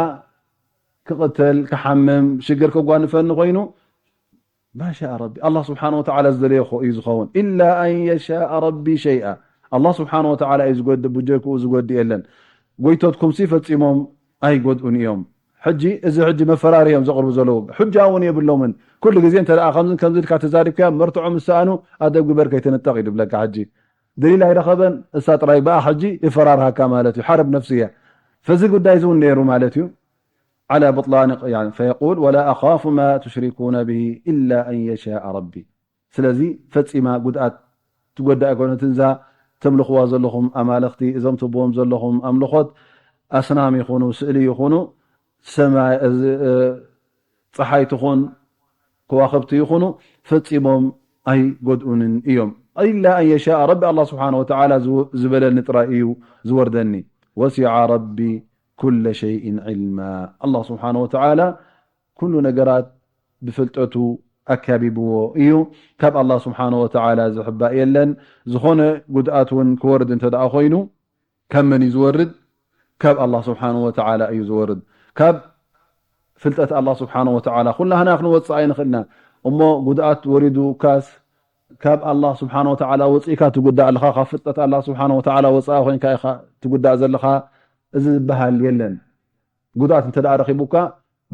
ክቕተል፣ ክሓምም፣ ሽግር ከጓንፈኒ ኮይኑ፣ ما شاء ربي، ኣላህ ስብሓነ ወተዓላ ዝደለዮ እኮ እዩ ዝኸውን። إلا أن يشاء ربي شيئا، ኣላህ ስብሓነ ወተዓላ እዩ ዝጎድእ፣ ብጀክኡ ዝጎድእ የለን። ጎይቶትኩምሲ ፈጺሞም ኣይጎድኡን እዮም። ሕጂ እዚ ሕጂ መፈራሪ እዮም ዘቕርቡ ዘለዉ። ሕጃ እውን የብሎምን። ኩሉ ግዜ እንተ ደኣ ከምዝን ከምዚ ኢልካ ተዛሪብካዮም፣ መርትዖ ምስ ሰኣኑ፣ ኣደብ ግበር ከይትንጠቕ እዩ ዝብለካ። ሕጂ ደሊል ኣይረኸበን፣ እሳ ጥራይ ብኣ ሕጂ ይፈራርሃካ ማለት እዩ። ሓርብ ነፍስያ። ፈዚ ጉዳይ እዚ እውን ነይሩ ማለት እዩ። على بطلان، يعني، فيقول: ولا أخاف ما تشركون به إلا أن يشاء ربي. ስለዚ ፈጺማ ጉድኣት ትጎድእ ኣይኮነትን። እዛ ተምልኽዋ ዘለኹም ኣማልኽቲ፣ እዞም ትብዎም ዘለኹም ኣምልኾት፣ ኣስናም ይኹኑ፣ ስእሊ ይኹኑ፣ ሰማይ፣ እዚ፣ እ፣ ጸሓይ ትኹን፣ ከዋኽብቲ ይኹኑ፣ ፈጺሞም ኣይጎድኡንን እዮም። إلا أن يشاء ربي، ኣላህ ስብሓነ ወተዓላ ዝወ-፣ ዝበለኒ ጥራይ እዩ ዝወርደኒ። وسع ربي كل شيء علما። ኣላህ ስብሓነ ወተዓላ ኩሉ ነገራት ብፍልጠቱ ኣካቢብዎ እዩ። ካብ ኣላህ ስብሓነ ወተዓላ ዝሕባእ የለን። ዝኾነ ጉድኣት እውን ክወርድ እንተ ደኣ ኮይኑ፣ ካብ መን እዩ ዝወርድ? ካብ ኣላህ ስብሓነ ወተዓላ እዩ ዝወርድ። ካብ ፍልጠት ኣላህ ስብሓነ ወተዓላ ኩላህና ክንወጽእ ኣይንኽእልና። እሞ ጉድኣት ወሪዱካስ፣ ካብ ኣላህ ስብሓነ ወተዓላ ወጺእካ ትጉዳእ ኣለኻ? ካብ ፍልጠት ኣላህ ስብሓነ ወተዓላ ወጻኢ ኮይንካ ኢኻ ትጉዳእ ዘለኻ? እዚ ዝበሃል የለን። ጉድኣት እንተ ደኣ ረኺቡካ፣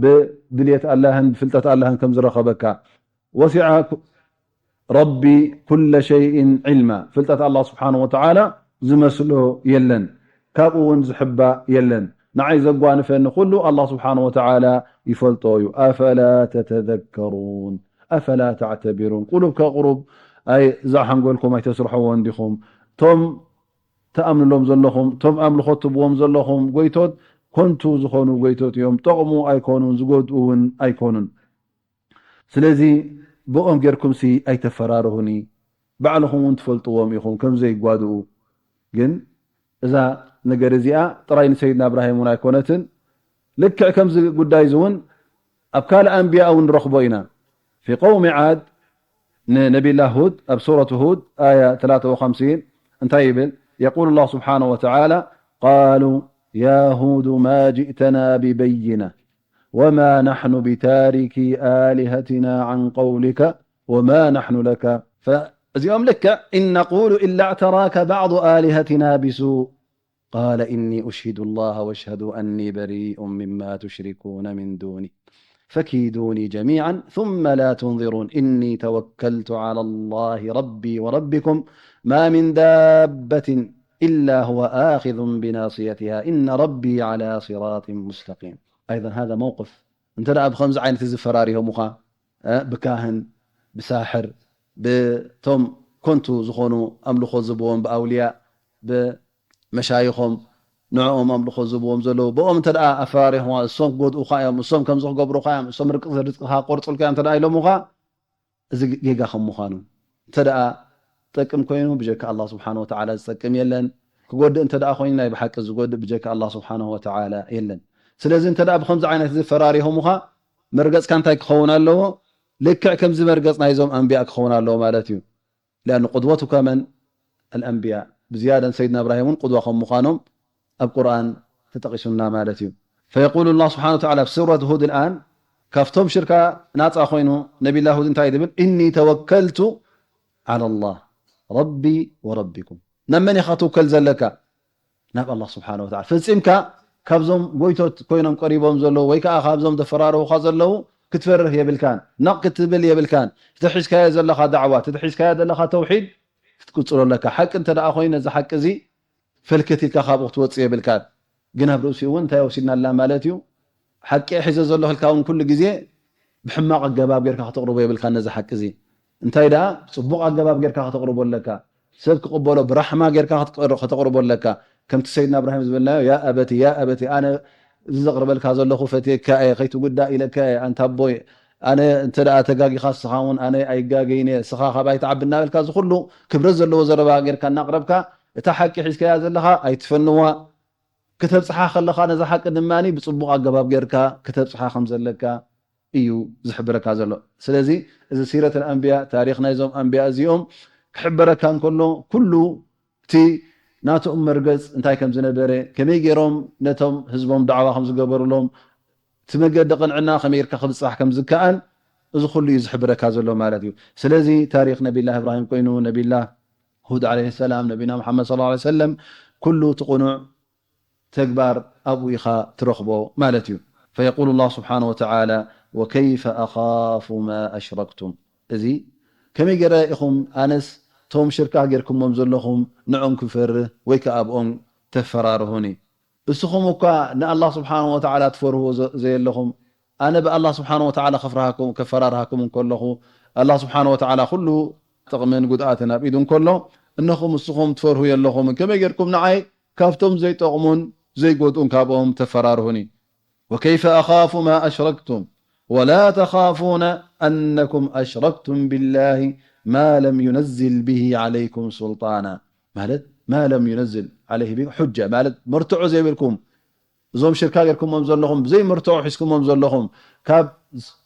ብድልየት ኣላህን ብፍልጠት ኣላህን ከም ዝረኸበካ። وسع ربي كل شيء علما። ፍልጠት ኣላህ ስብሓነ ወተዓላ ዝመስሎ የለን፣ ካብኡ እውን ዝሕባእ የለን። ንዓይ ዘጓንፈኒ ኩሉ ኣላህ ስብሓነ ወተዓላ ይፈልጦ እዩ። أفلا تتذكرون، أفلا تعتبرون። ቁሉብ ከቕሩብ ኣይ፣ እዛ ሓንጎልኩም ኣይተስርሕዎን ዲኹም? እቶም ትኣምንሎም ዘለኹም፣ እቶም ኣምልኾት ትብዎም ዘለኹም ጎይቶት፣ ኮንቱ ዝኾኑ ጎይቶት እዮም። ጠቕሙ ኣይኮኑን፣ ዝጎድኡ እውን ኣይኮኑን። ስለዚ ብኦም ጌርኩምሲ ኣይተፈራርሁኒ፣ ባዕልኹም እውን ትፈልጥዎም ኢኹም ከም ዘይጓድኡ። ግን እዛ ነገር እዚኣ ጥራይ ንሰይድና እብራሂም እውን ኣይኮነትን። ልክዕ ከምዚ ጉዳይ እዚ እውን ኣብ ካልእ ኣንብያ እውን ንረኽቦ ኢና። في قوم عاد ንነቢላ ሁድ ኣብ ሱረት ሁድ ኣያ ثلاثة وخمسين እንታይ ይብል? يقول الله سبحانه وتعالى: قالوا يا هود ما جئتنا ببينة وما نحن بتاركي آلهتنا عن قولك وما نحن لك. እዚኦም ልክዕ إن نقول إلا اعتراك بعض آلهتنا بسوء قال إني أشهد الله واشهدوا أني بريء مما تشركون من دونه فكيدوني جميعا ثم لا تنظرون إني توكلت على الله ربي وربكم ما من دابة إلا هو آخذ بناصيتها إن ربي على صراط مستقيم. أيضا هذا موقف. እንተ ደኣ ብኸምዚ ዓይነት እዚ ፈራሪሆሙኻ፣ እ፣ ብካህን፣ ብሳሕር፣ ብቶም ኮንቱ ዝኾኑ ኣምልኾ ዝብዎም፣ ብኣውልያ፣ ብመሻይኾም፣ ንዕኦም ኣምልኾ ዝብዎም ዘለዉ፣ ብኦም እንተ ደኣ ኣፈራሪኹኻ፣ እሶም ክጎድኡኻ እዮም፣ እሶም ከምዚ ክገብሩኻ እዮም፣ እሶም ርቅ-፣ ርዝቅኻ ክቆርጹልካ እዮም እንተ ደኣ ኢሎሙኻ፣ እዚ ጌጋ ከም ምዃኑ፣ እንተ ደኣ ጠቅም ኮይኑ ብጀካ ኣላህ ስብሓነ ወተዓላ ዝጠቅም የለን። ክጎድእ እንተ ደኣ ኮይኑ ናይ ብሓቂ ዝጎድእ ብጀካ ኣላህ ስብሓነ ወተዓላ የለን። ስለዚ እንተ ደኣ ብኸምዚ ዓይነት እዚ ፈራሪሆሙኻ፣ መርገጽካ እንታይ ክኸውን ኣለዎ? ልክዕ ከምዚ መርገጽ ናይዞም ኣንብያ ክኸውን ኣለዎ ማለት እዩ። لأن قدوتك من الأنبياء። ብዝያዳ ንሰይድና እብራሂም እውን ቁድዋ ከም ምዃኖም ኣብ ቁርኣን ተጠቒሱልና ማለት እዩ። فيقول الله سبحانه وتعالى في سورة هود الآن، ካብቶም ሽርካ ናጻ ኮይኑ ነቢላ ሁድ እንታይ ዝብል? إني توكلت على الله ربي وربكم። ናብ መን ኢኻ ትውከል ዘለካ? ናብ ኣላህ ስብሓነ ወተዓላ። ፈጺምካ ካብዞም ጎይቶት ኮይኖም ቀሪቦም ዘለዉ ወይ ከኣ ካብዞም ዘፈራርሁኻ ዘለዉ ክትፈርህ የብልካን። ነቕ ክትብል የብልካን። እቲ ሒዝካዮ ዘለኻ ዳዕዋ፣ እቲ ሒዝካዮ ዘለኻ ተውሒድ ክትቅጽሎ ኣለካ። ሓቂ እንተ ደኣ ኮይኑ ነዚ ሓቂ እዚ ፈልከት ኢልካ ካብኡ ክትወጽእ የብልካን። ግን ኣብ ርእሲኡ እውን እንታይ ወሲድና ኣላ ማለት እዩ? ሓቂ ሒዘ ዘለኹ ኢልካ እውን ኩሉ ግዜ ብሕማቕ ኣገባብ ጌርካ ከተቕርቦ የብልካን ነዚ ሓቂ እዚ። እንታይ ደኣ ብጽቡቕ ኣገባብ ጌርካ ከተቕርቦ ኣለካ። ሰብ ክቕበሎ ብራሕማ ጌርካ ክትቀር-፣ ከተቕርቦ ኣለካ። ከምቲ ሰይድና እብራሂም ዝበልናዮ፣ "ያ ኣበቲ፣ ያ ኣበቲ፣ ኣነ እዚ ዘቕርበልካ ዘለኹ ፈትየካ እየ፣ ከይትጉዳእ ኢለካ እየ፣ ኣንታ ኣቦይ፣ ኣነ እንተ ደኣ ተጋጊኻ ንስኻ እውን ኣነ ኣይጋገይን እየ፣ ንስኻ ካባይ ትዓቢ" እናበልካ እዚ ኩሉ ክብረት ዘለዎ ዘረባ ጌርካ እናቕረብካ፣ እታ ሓቂ ሒዝካያ ዘለኻ ኣይትፈንዋ። ክተብጽሓ ከለኻ ነዛ ሓቂ ድማኒ ብጽቡቕ ኣገባብ ጌርካ ክተብጽሓ ከም ዘለካ እዩ ዝሕብረካ ዘሎ። ስለዚ እዚ ሲረት ኣልኣንብያ፣ ታሪኽ ናይዞም ኣንብያ እዚኦም ክሕበረካ እንከሎ፣ ኩሉ እቲ ናቶም መርገጽ እንታይ ከም ዝነበረ፣ ከመይ ገይሮም ነቶም ህዝቦም ዳዕዋ ከም ዝገበሩሎም፣ እቲ መገዲ ቅንዕና ከመይ ጌርካ ክብጻሕ ከም ዝከኣል፣ እዚ ኩሉ እዩ ዝሕብረካ ዘሎ ማለት እዩ። ስለዚ ታሪኽ ነቢላ እብራሂም ኮይኑ፣ ነቢላ ሁድ ዓለይሂ ሰላም፣ ነቢና መሓመድ ሰለላሁ ዓለይሂ ወሰለም፣ ኩሉ እቲ ቅኑዕ ተግባር ኣብኡ ኢኻ ትረኽቦ ማለት እዩ። فيقول الله سبحانه وتعالى: وكيف أخاف ما أشركتم. እዚ ከመይ ገይረ ኢኹም ኣነስ ቶም ሽርካ ጌርኩሞም ዘለኹም ንዖም ክፈርህ ወይ ከኣ ኣብኦም ተፈራርሁኒ? እስኹም እኳ ንኣላህ ስብሓን ወተዓላ ትፈርህዎ ዘ-፣ ዘየለኹም፣ ኣነ ብኣላህ ስብሓን ወተዓላ ከፍርሃኩም፣ ከፈራርሃኩም እንከለኹ፣ ኣላህ ስብሓን ወተዓላ ኩሉ ጥቕምን ጉድኣትን ኣብ ኢዱ እንከሎ፣ እነኹም እስኹም ትፈርሁ የለኹምን። ከመይ ጌርኩም ንዓይ ካብቶም ዘይጠቕሙን ዘይጎድኡን ካብኦም ተፈራርሁኒ? وكيف أخاف ما أشركتم ولا تخافون أنكم أشركتم بالله ما لم ينزل به عليكم سلطانا. ማለት ما لم ينزل عليه به حجة ማለት መርትዖ ዘይብልኩም፣ እዞም ሽርካ ጌርኩሞም ዘለኹም፣ ብዘይ መርትዖ ሒዝኩሞም ዘለኹም፣ ካብ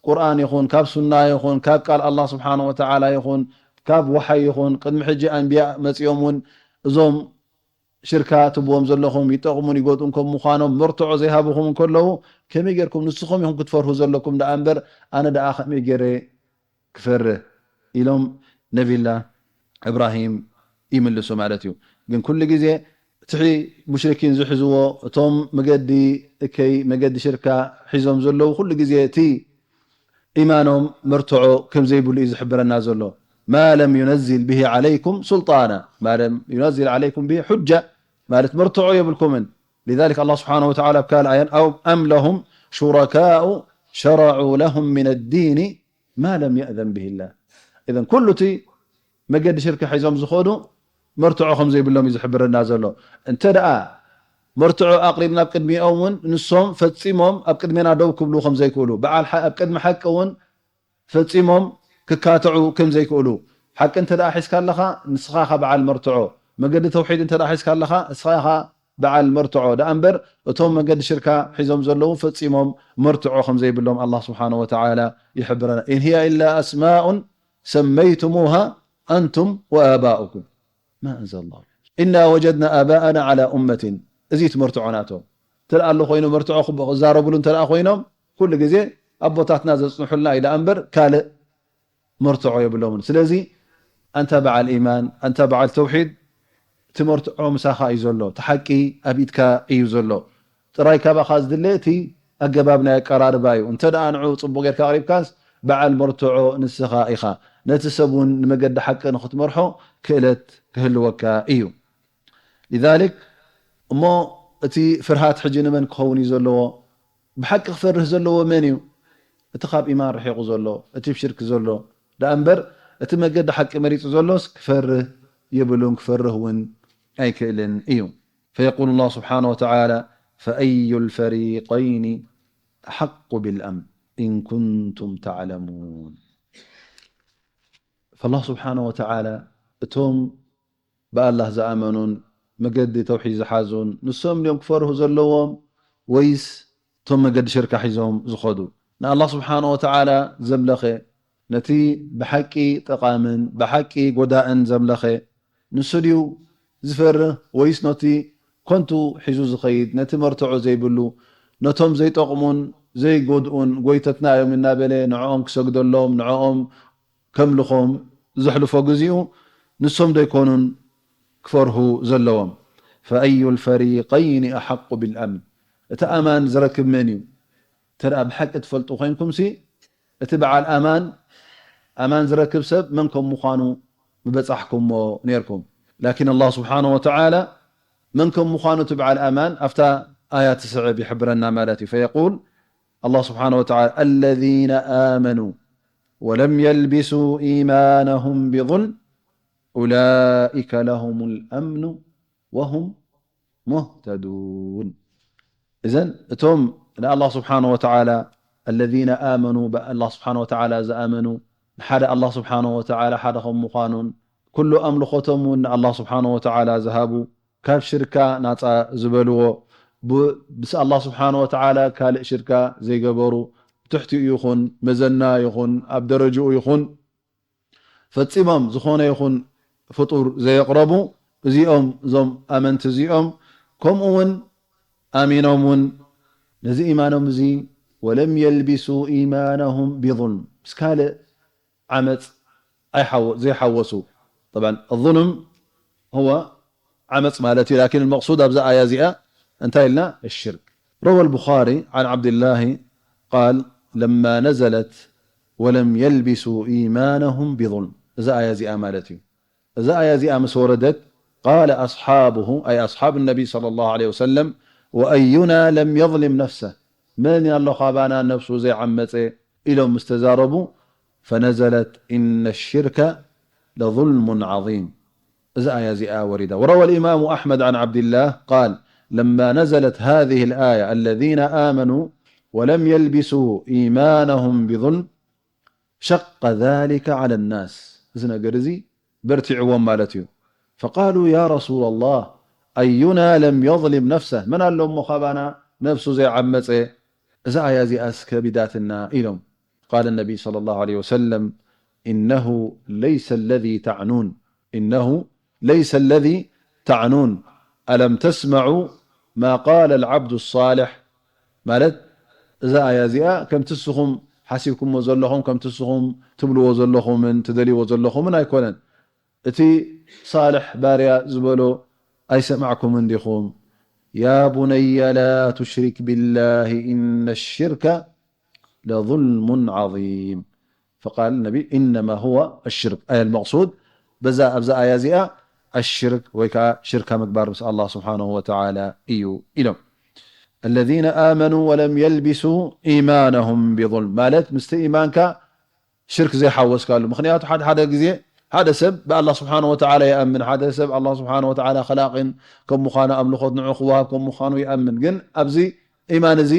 ቁርኣን ይኹን፣ ካብ ሱና ይኹን፣ ካብ ቃል ኣላህ ስብሓነ ወተዓላ ይኹን፣ ካብ ወሓይ ይኹን፣ ቅድሚ ሕጂ ኣንብያ መጺኦም እውን እዞም ሽርካ ትብዎም ዘለኹም ይጠቕሙን ይጎድኡን ከም ምዃኖም መርትዖ ዘይሃብኹም እንከለዉ፣ ከመይ ጌርኩም ንስኹም ኢኹም ክትፈርሁ ዘለኩም ደኣ እምበር፣ ኣነ ደኣ ከመይ ገይረ ክፈርህ ኢሎም ነቢላ እብራሂም ይምልሱ ማለት እዩ። ግን ኩሉ ግዜ እቲ ሙሽሪኪን ዝሕዝዎ፣ እቶም መገዲ እከይ፣ መገዲ ሽርካ ሒዞም ዘለዉ፣ ኩሉ ግዜ እቲ ኢማኖም መርትዖ ከም ዘይብሉ እዩ ዝሕብረና ዘሎ። ما لم ينزل به عليكم سلطانا، ما لم ينزل عليكم به حجة ማለት መርትዖ የብልኩምን። لذلك الله سبحانه وتعالى ኣብ ካልእ ኣያን، أو أم لهم شركاء شرعوا لهم من الدين ما لم يأذن به الله. إذن ኩሉ እቲ መገዲ ሽርክ ሒዞም ዝኸዱ መርትዖ ከም ዘይብሎም እዩ ዝሕብረና ዘሎ። እንተ ደኣ መርትዖ ኣቕሪብና ኣብ ቅድሚኦም እውን፣ ንሶም ፈጺሞም ኣብ ቅድሜና ደው ክብሉ ከም ዘይክእሉ፣ በዓል ሓ-፣ ኣብ ቅድሚ ሓቂ እውን ፈጺሞም ክካትዑ ከም ዘይክእሉ፣ ሓቂ እንተ ደኣ ሒዝካ ኣለኻ፣ ንስኻ ኢኻ በዓል መርትዖ፣ መገዲ ተውሒድ እንተ ደኣ ሒዝካ ኣለኻ፣ ንስኻ ኢኻ በዓል መርትዖ ደኣ እምበር፣ እቶም መገዲ ሽርካ ሒዞም ዘለዉ ፈጺሞም መርትዖ ከም ዘይብሎም ኣላህ ስብሓነሁ ወተዓላ ይሕብረና። إن هي إلا أسماء سميتموها أنتم وآباؤكم ما أنزل الله. إنا وجدنا آباءنا على أمة. እዚ እቲ መርትዖ ናቶም። እንተ ደኣ ኣሎ ኮይኑ፣ መርትዖ ክብ-፣ ክዛረብሉ እንተ ደኣ ኮይኖም፣ ኩሉ ግዜ ኣቦታትና ዘጽንሑልና እዩ ደኣ እምበር፣ ካልእ መርትዖ የብሎምን። ስለዚ ኣንታ በዓል ኢማን፣ ኣንታ በዓል ተውሒድ፣ እቲ መርትዖ ምሳኻ እዩ ዘሎ፣ እቲ ሓቂ ኣብ ኢድካ እዩ ዘሎ። ጥራይ ካባኻ ዝድለ እቲ ኣገባብ ናይ ኣቀራርባ እዩ። እንተ ደኣ ንዑ ጽቡቕ ጌርካ ኣቕሪብካስ፣ በዓል መርትዖ ንስኻ ኢኻ። ነቲ ሰብ እውን ንመገዲ ሓቂ ንኽትመርሖ ክእለት ክህልወካ እዩ። لذلك እሞ እቲ ፍርሃት ሕጂ ንመን ክኸውን እዩ ዘለዎ? ብሓቂ ክፈርህ ዘለዎ መን እዩ? እቲ ካብ ኢማን ርሒቑ ዘሎ፣ እቲ ብሽርክ ዘሎ ደኣ እምበር፣ እቲ መገዲ ሓቂ መሪጹ ዘሎስ ክፈርህ የብሉን፣ ክፈርህ እውን ኣይክእልን እዩ። فيقول الله سبحانه وتعالى: فأي الفريقين أحق بالأمن إن كنتم تعلمون. فالله سبحانه وتعالى እቶም ብኣላህ ዝኣመኑን መገዲ ተውሒድ ዝሓዙን ንሶም ድዮም ክፈርሁ ዘለዎም ወይስ እቶም መገዲ ሽርካ ሒዞም ዝኸዱ? ንኣላህ ስብሓነ ወተዓላ ዘምለኸ፣ ነቲ ብሓቂ ጠቓምን ብሓቂ ጎዳእን ዘምለኸ ንሱ ድዩ ዝፈርህ ወይስ ነቲ ከንቱ ሒዙ ዝኸይድ፣ ነቲ መርትዖ ዘይብሉ፣ ነቶም ዘይጠቕሙን ዘይጎድኡን ጎይተትና እዮም እናበለ ንዕኦም ክሰግደሎም፣ ንዕኦም ከምልኾም ዘሕልፎ ግዜኡ ንሶም ዶ ኣይኮኑን ክፈርሁ ዘለዎም? فأي الفريقين أحق بالأمن؟ እቲ ኣማን ዝረክብ መን እዩ? እንተ ደኣ ብሓቂ ትፈልጡ ኮይንኩምሲ፣ እቲ በዓል ኣማን፣ ኣማን ዝረክብ ሰብ መን ከም ምዃኑ ምበጻሕኩሞ ነይርኩም። ላኪን ኣላህ ስብሓነ ወተዓላ መን ከም ምዃኑ እቲ በዓል ኣማን ኣብታ ኣያ ትስዕብ ይሕብረና ማለት እዩ። فيقول الله سبحانه وتعالى: الذين آمنوا ولم يلبسوا إيمانهم بظلم أولئك لهم الأمن وهم مهتدون. እዘን እቶም ንኣላህ ስብሓነ ወተዓላ፣ الذين آمنوا፣ ብኣላህ ስብሓነ ወተዓላ ዝኣመኑ፣ ንሓደ ኣላህ ስብሓነ ወተዓላ ሓደ ከም ምዃኑን፣ ኩሉ ኣምልኾቶም እውን ንኣላህ ስብሓነ ወተዓላ ዝሃቡ፣ ካብ ሽርካ ናጻ ዝበልዎ፣ ብ-፣ ምስ ኣላህ ስብሓነ ወተዓላ ካልእ ሽርካ ዘይገበሩ፣ ብትሕቲኡ ይኹን፣ መዘና ይኹን፣ ኣብ ደረጅኡ ይኹን፣ ፈጺሞም ዝኾነ ይኹን ፍጡር ዘየቕረቡ፣ እዚኦም፣ እዞም ኣመንቲ እዚኦም፣ ከምኡ እውን ኣሚኖም እውን ነዚ ኢማኖም እዚ፣ ولم يلبسوا إيمانهم بظلم፣ ምስ ካልእ ዓመፅ ኣይሓወ-፣ ዘይሓወሱ። طبعا الظلم هو ዓመፅ ማለት እዩ። لكن المقصود ኣብዛ ኣያ እዚኣ እንታይ ኢልና? الشرك. روى البخاري عن عبد الله قال: لما نزلت ولم يلبسوا إيمانهم بظلم. እዛ ኣያ እዚኣ ማለት እዩ። እዛ ኣያ እዚኣ ምስ ወረደት قال أصحابه، أي أصحاب النبي صلى الله عليه وسلم: وأينا لم يظلم نفسه؟ መን ኣሎ ካባና ነፍሱ ዘይዓመፀ? ኢሎም ምስ ተዛረቡ فنزلت: إن الشرك لظلم عظيم። እዛ ኣያ እዚኣ ወሪዳ። وروى الإمام أحمد عن عبد الله قال: لما نزلت هذه الآية: الذين آمنوا ولم يلبسوا إيمانهم بظلم شق ذلك على الناس، እዚ ነገር እዚ በርቲዕዎም ማለት እዩ። فقالوا: يا رسول الله، أينا لم يظلم نفسه؟ መን ኣሎ እሞ ካባና ነፍሱ ዘይዓመፀ? እዛ ኣያ እዚኣስ ከቢዳትና ኢሎም። قال النبي صلى الله عليه وسلم: إنه ليس الذي تعنون، إنه ليس الذي تعنون، ألم تسمعوا ما قال العبد الصالح؟ ማለት እዛ ኣያ እዚኣ ከምቲ ንስኹም ሓሲብኩሞ ዘለኹም፣ ከምቲ ንስኹም ትብልዎ ዘለኹምን ትደልይዎ ዘለኹምን ኣይኮነን። እቲ ሳልሕ ባርያ ዝበሎ ኣይሰማዕኩምን ዲኹም? يا بني لا تشرك بالله إن الشرك لظلم عظيم. فقال النبي: إنما هو الشرك، أي المقصود በዛ ኣብዛ ኣያ እዚኣ الشرك ወይ ከዓ ሽርካ ምግባር ምስ ኣላህ ስብሓነሁ ወተዓላ እዩ ኢሎም። الذين آمنوا ولم يلبسوا إيمانهم بظلم ማለት ምስቲ ኢማንካ ሽርክ ዘይሓወስካሉ። ምኽንያቱ ሓደ ሓደ ግዜ ሓደ ሰብ ብኣላህ ስብሓነሁ ወተዓላ ይኣምን፣ ሓደ ሰብ ኣላህ ስብሓነሁ ወተዓላ ኸላቒን ከም ምዃኑ፣ ኣምልኾት ንዑ ክወሃብ ከም ምዃኑ ይኣምን። ግን ኣብዚ ኢማን እዚ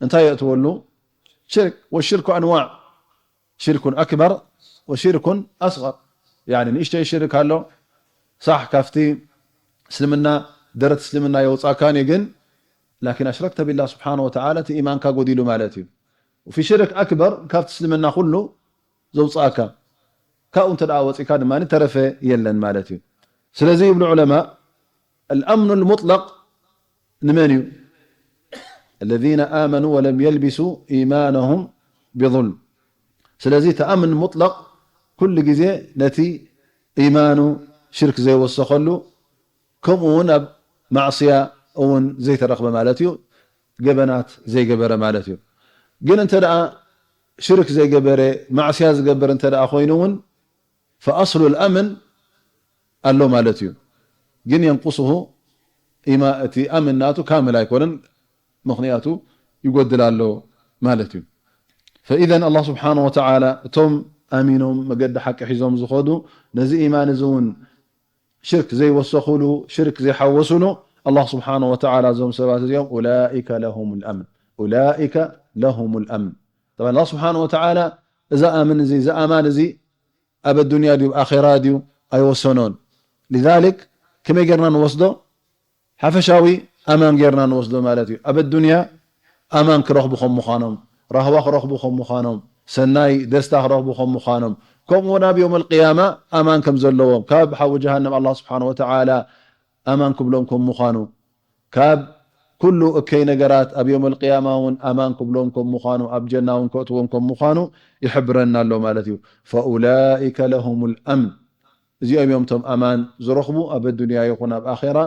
እንታይ የእትወሉ? ሽርክ። والشرك أنواع، ሽርኩን ኣክበር ወሽርኩን ኣስገር። ያኒ ንእሽተይ ሽርክ ኣሎ፣ ሳሕ ካብቲ እስልምና ደረት እስልምና የውፃካን እዩ፣ ግን ላኪን ኣሽረክተ ቢላህ ስብሓነ ወተዓላ እቲ ኢማንካ ጎዲሉ ማለት እዩ። وفي شرك أكبر ካብቲ እስልምና ኩሉ ዘውፅኣካ፣ ካብኡ እንተ ደኣ ወፂእካ ድማ ተረፈ የለን ማለት እዩ። ስለዚ ይብሉ ዑለማ الأمن المطلق ንመን እዩ? الذين آمنوا ولم يلبسوا إيمانهم بظلم። ስለዚ እቲ ኣምን ሙጥለቕ ኩሉ ግዜ ነቲ ኢማኑ ሽርክ ዘይወሰኸሉ፣ ከምኡ እውን ኣብ ማዕስያ እውን ዘይተረኽበ ማለት እዩ፣ ገበናት ዘይገበረ ማለት እዩ። ግን እንተ ደኣ ሽርክ ዘይገበረ፣ ማዕስያ ዝገብር እንተ ደኣ ኮይኑ እውን فأصل الأمن ኣሎ ማለት እዩ። ግን ينقصه ኢማ-፣ እቲ ኣምን ናቱ ካምል ኣይኮነን፣ ምኽንያቱ ይጎድል ኣሎ ማለት እዩ። فإذا ኣላህ ስብሓነ ወተዓላ እቶም ኣሚኖም መገዲ ሓቂ ሒዞም ዝኸዱ፣ ነዚ ኢማን እዚ እውን ሽርክ ዘይወሰኹሉ፣ ሽርክ ዘይሓወሱሉ፣ ኣላህ ስብሓነ ወተዓላ እዞም ሰባት እዚኦም أولئك لهم الأمن، أولئك لهم الأمن። ጠብዓን ኣላህ ስብሓነ ወተዓላ እዚ ኣምን እዚ፣ እዚ ኣማን እዚ ኣብ ኣዱንያ ድዩ ኣብ ኣኼራ ድዩ ኣይወሰኖን። ሊዛሊክ ከመይ ጌርና ንወስዶ? ሓፈሻዊ ኣማን ጌርና ንወስዶ ማለት እዩ። ኣብ ኣዱንያ ኣማን ክረኽቡ ከም ምዃኖም፣ ራህዋ ክረኽቡ ከም ምዃኖም፣ ሰናይ ደስታ ክረኽቡ ከም ምዃኖም፣ ከምኡ እውን ኣብ የውመል ቅያማ ኣማን ከም ዘለዎም፣ ካብ ሓዊ ጀሃነም ኣላህ ስብሓነ ወተዓላ ኣማን ክብሎም ከም ምዃኑ፣ ካብ ኩሉ እከይ ነገራት ኣብ የውመል ቅያማ እውን ኣማን ክብሎም ከም ምዃኑ፣ ኣብ ጀና እውን ከእትዎም ከም ምዃኑ ይሕብረና ኣሎ ማለት እዩ። ፈኡላኢከ ለሁሙል ኣምን፣ እዚኦም እዮም እቶም ኣማን ዝረኽቡ ኣብ ኣዱንያ ይኹን ኣብ ኣኼራ፣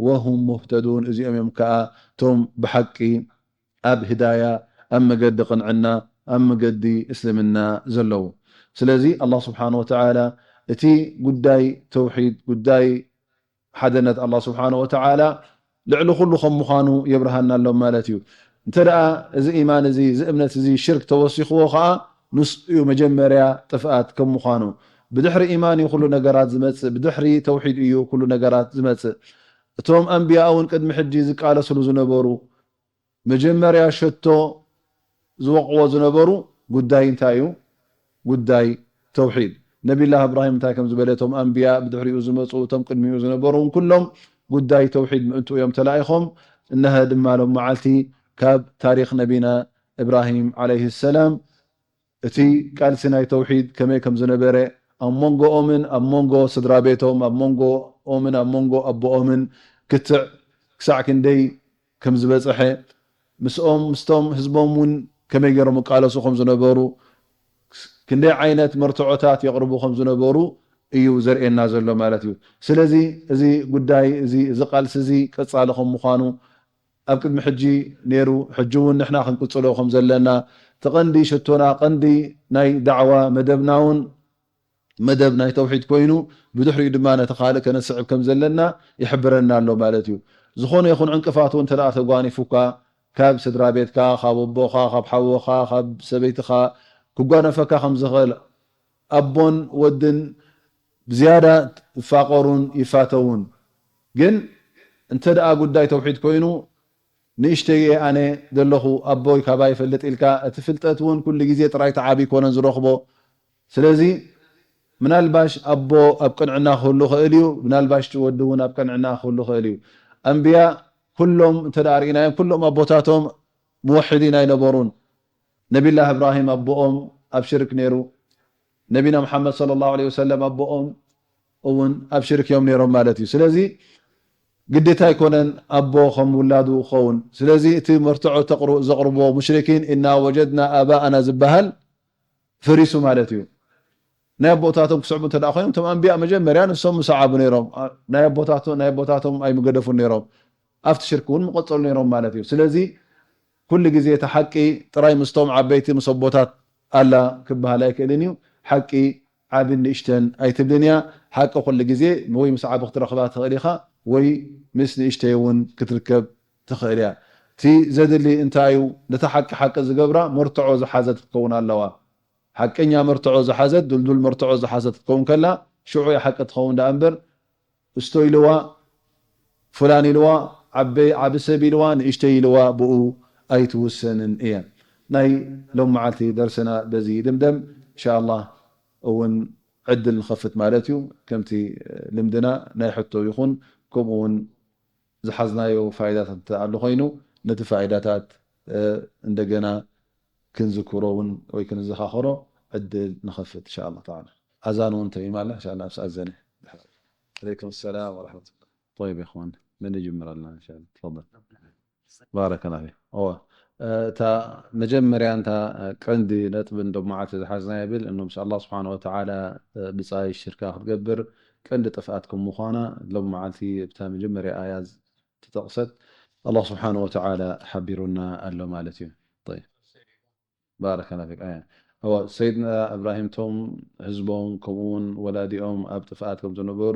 ወሁም ሙህተዱን፣ እዚኦም እዮም ከኣ እቶም ብሓቂ ኣብ ህዳያ፣ ኣብ መገዲ ቅንዕና፣ ኣብ መገዲ እስልምና ዘለዉ። ስለዚ ኣላህ ስብሓነ ወተዓላ እቲ ጉዳይ ተውሒድ፣ ጉዳይ ሓደነት ኣላህ ስብሓነ ወተዓላ ልዕሊ ኩሉ ከም ምዃኑ የብርሃና ኣሎ ማለት እዩ። እንተ ደኣ እዚ ኢማን እዚ፣ እዚ እምነት እዚ ሽርክ ተወሲኽዎ ኸኣ፣ ንሱ እዩ መጀመርያ ጥፍኣት ከም ምዃኑ። ብድሕሪ ኢማን እዩ ኩሉ ነገራት ዝመጽእ፣ ብድሕሪ ተውሒድ እዩ ኩሉ ነገራት ዝመጽእ። እቶም ኣንብያ እውን ቅድሚ ሕጂ ዝቃለስሉ ዝነበሩ፣ መጀመርያ ሸቶ ዝወቕዎ ዝነበሩ ጉዳይ እንታይ እዩ? ጉዳይ ተውሒድ። ነቢላህ እብራሂም እንታይ ከም ዝበለ፣ እቶም ኣንብያ ብድሕሪኡ ዝመጹ፣ እቶም ቅድሚኡ ዝነበሩ እውን ኩሎም ጉዳይ ተውሒድ ምእንትኡ እዮም ተላኢኾም። እነሀ ድማ ሎም መዓልቲ ካብ ታሪኽ ነቢና እብራሂም ዓለይሂ ሰላም እቲ ቃልሲ ናይ ተውሒድ ከመይ ከም ዝነበረ፣ ኣብ መንጎኦምን ኣብ መንጎ ስድራ ቤቶም፣ ኣብ መንጎኦምን ኣብ መንጎ ኣቦኦምን ክትዕ ክሳዕ ክንደይ ከም ዝበጽሐ፣ ምስኦም፣ ምስቶም ህዝቦም እውን ከመይ ገይሮም ይቃለሱ ከም ዝነበሩ፣ ክንደይ ዓይነት መርትዖታት የቕርቡ ከም ዝነበሩ እዩ ዘርእየና ዘሎ ማለት እዩ። ስለዚ እዚ ጉዳይ እዚ፣ እዚ ቃልሲ እዚ ቀጻሊ ከም ምዃኑ፣ ኣብ ቅድሚ ሕጂ ነይሩ፣ ሕጂ እውን ንሕና ክንቅጽሎ ከም ዘለና፣ እቲ ቀንዲ ሽቶና፣ ቀንዲ ናይ ዳዕዋ መደብና እውን መደብ ናይ ተውሒድ ኮይኑ፣ ብድሕሪኡ ድማ ነቲ ካልእ ከነስዕብ ከም ዘለና ይሕብረና ኣሎ ማለት እዩ። ዝኾነ ይኹን ዕንቅፋት እውን እንተ ደኣ ተጓኒፉካ፣ ካብ ስድራ ቤትካ፣ ካብ ኣቦኻ፣ ካብ ሓወኻ፣ ካብ ሰበይትኻ ክጓነፈካ ከም ዝኽእል፣ ኣቦን ወድን ብዝያዳ ይፋቐሩን ይፋተዉን። ግን እንተ ደኣ ጉዳይ ተውሒድ ኮይኑ፣ ንእሽተይ እየ ኣነ ዘለኹ፣ ኣቦይ ካባይ ይፈልጥ ኢልካ፣ እቲ ፍልጠት እውን ኩሉ ግዜ ጥራይ ተዓቢ ኣይኮነን ዝረኽቦ። ስለዚ ምናልባሽ ኣቦ ኣብ ቅንዕና ክህሉ ይኽእል እዩ፣ ምናልባሽ ወዲ እውን ኣብ ቅንዕና ክህሉ ይኽእል እዩ። ኣንብያ ኩሎም እንተ ደኣ ርኢናዮም፣ ኩሎም ኣቦታቶም ሙወሒዲን ኣይነበሩን። ነቢላህ እብራሂም ኣቦኦም ኣብ ሽርክ ነይሩ። ነቢና መሓመድ ሰለላሁ ዐለይሂ ወሰለም ኣቦኦም እውን ኣብ ሽርክ እዮም ነይሮም ማለት እዩ። ስለዚ ግዴታ ኣይኮነን ኣቦ ከም ውላዱ ክኸውን። ስለዚ እቲ መርትዖ ተቕር-፣ ዘቕርብዎ ሙሽሪኪን ኢና ወጀድና ኣባኣና ዝበሃል ፈሪሱ ማለት እዩ። ናይ ኣቦታቶም ክስዕቡ እንተ ደኣ ኮይኖም፣ እቶም ኣንብያ መጀመርያ ንሶም ምሰዓቡ ነይሮም። ኣ-፣ ናይ ኣቦታቶ-፣ ናይ ኣቦታቶም ኣይምገደፉን ነይሮም። ኣብቲ ሽርክ እውን ምቐጸሉ ነይሮም ማለት እዩ። ስለዚ ኩሉ ግዜ እቲ ሓቂ ጥራይ ምስቶም ዓበይቲ ምስ ኣቦታት ኣላ ክበሃል ኣይክእልን እዩ። ሓቂ ዓብን ንእሽተን ኣይትብልን እያ። ሓቂ ኩሉ ግዜ ወይ ምስ ዓቢ ክትረኽባ ትኽእል ኢኻ፣ ወይ ምስ ንእሽተይ እውን ክትርከብ ትኽእል እያ። እቲ ዘድሊ እንታይ እዩ? ነታ ሓቂ ሓቂ ዝገብራ መርትዖ ዝሓዘት ክትከውን ኣለዋ። ሓቀኛ መርትዖ ዝሓዘት፣ ድልዱል መርትዖ ዝሓዘት ክትከውን ከላ፣ ሽዑ እያ ሓቂ ትኸውን ደኣ እምበር፣ እስቶ ኢልዋ፣ ፍላን ኢልዋ፣ ዓበ-፣ ዓቢ ሰብ ኢልዋ፣ ንእሽተይ ኢልዋ፣ ብኡ ኣይትውሰንን እያ። ናይ ሎም መዓልቲ ደርስና በዚ ይድምደም። እንሻኣላህ እውን ዕድል ንኸፍት ማለት እዩ። ከምቲ ልምድና ናይ ሕቶ ይኹን፣ ከምኡ እውን ዝሓዝናዮ ፋይዳታት እንተ ኣሎ ኮይኑ፣ ነቲ ፋይዳታት፣ እ፣ እንደገና ክንዝክሮ እውን ወይ ክንዘኻኸሮ ዕድል ንኸፍት እንሻኣላህ ተዓላ። ኣዛን እውን ተሚማ ኣላ፣ እንሻኣላህ ምስ ኣዘነ። ዓለይኩም ሰላም ወረሕመቱላህ። ጠይብ፣ ኢኽዋን፣ መን ይጅምር ኣለና? እንሻኣላህ፣ ትፈضል። ባረከላህ ፊክ። እወ፣ እ፣ እታ መጀመርያ፣ እንታ፣ እ፣ ቀንዲ ነጥቢ እንዶ መዓልቲ ዝሓዝና ይብል፣ እኖ ምስ ኣላህ ስብሓነ ወተዓላ፣ እ፣ ብጻይ ሽርካ ክትገብር ቀንዲ ጥፍኣት ከም ምዃና፣ ሎም መዓልቲ እብታ መጀመርያ ኣያ ዝ-፣ ተጠቕሰት፣ ኣላህ ስብሓነ ወተዓላ ሓቢሩና ኣሎ ማለት እዩ። ጠይብ። ባረከላ ፊክ። ኣያ። እወ፣ ሰይድና እብራሂም ቶም ህዝቦም፣ ከምኡ እውን ወላዲኦም ኣብ ጥፍኣት ከም ዝነበሩ፣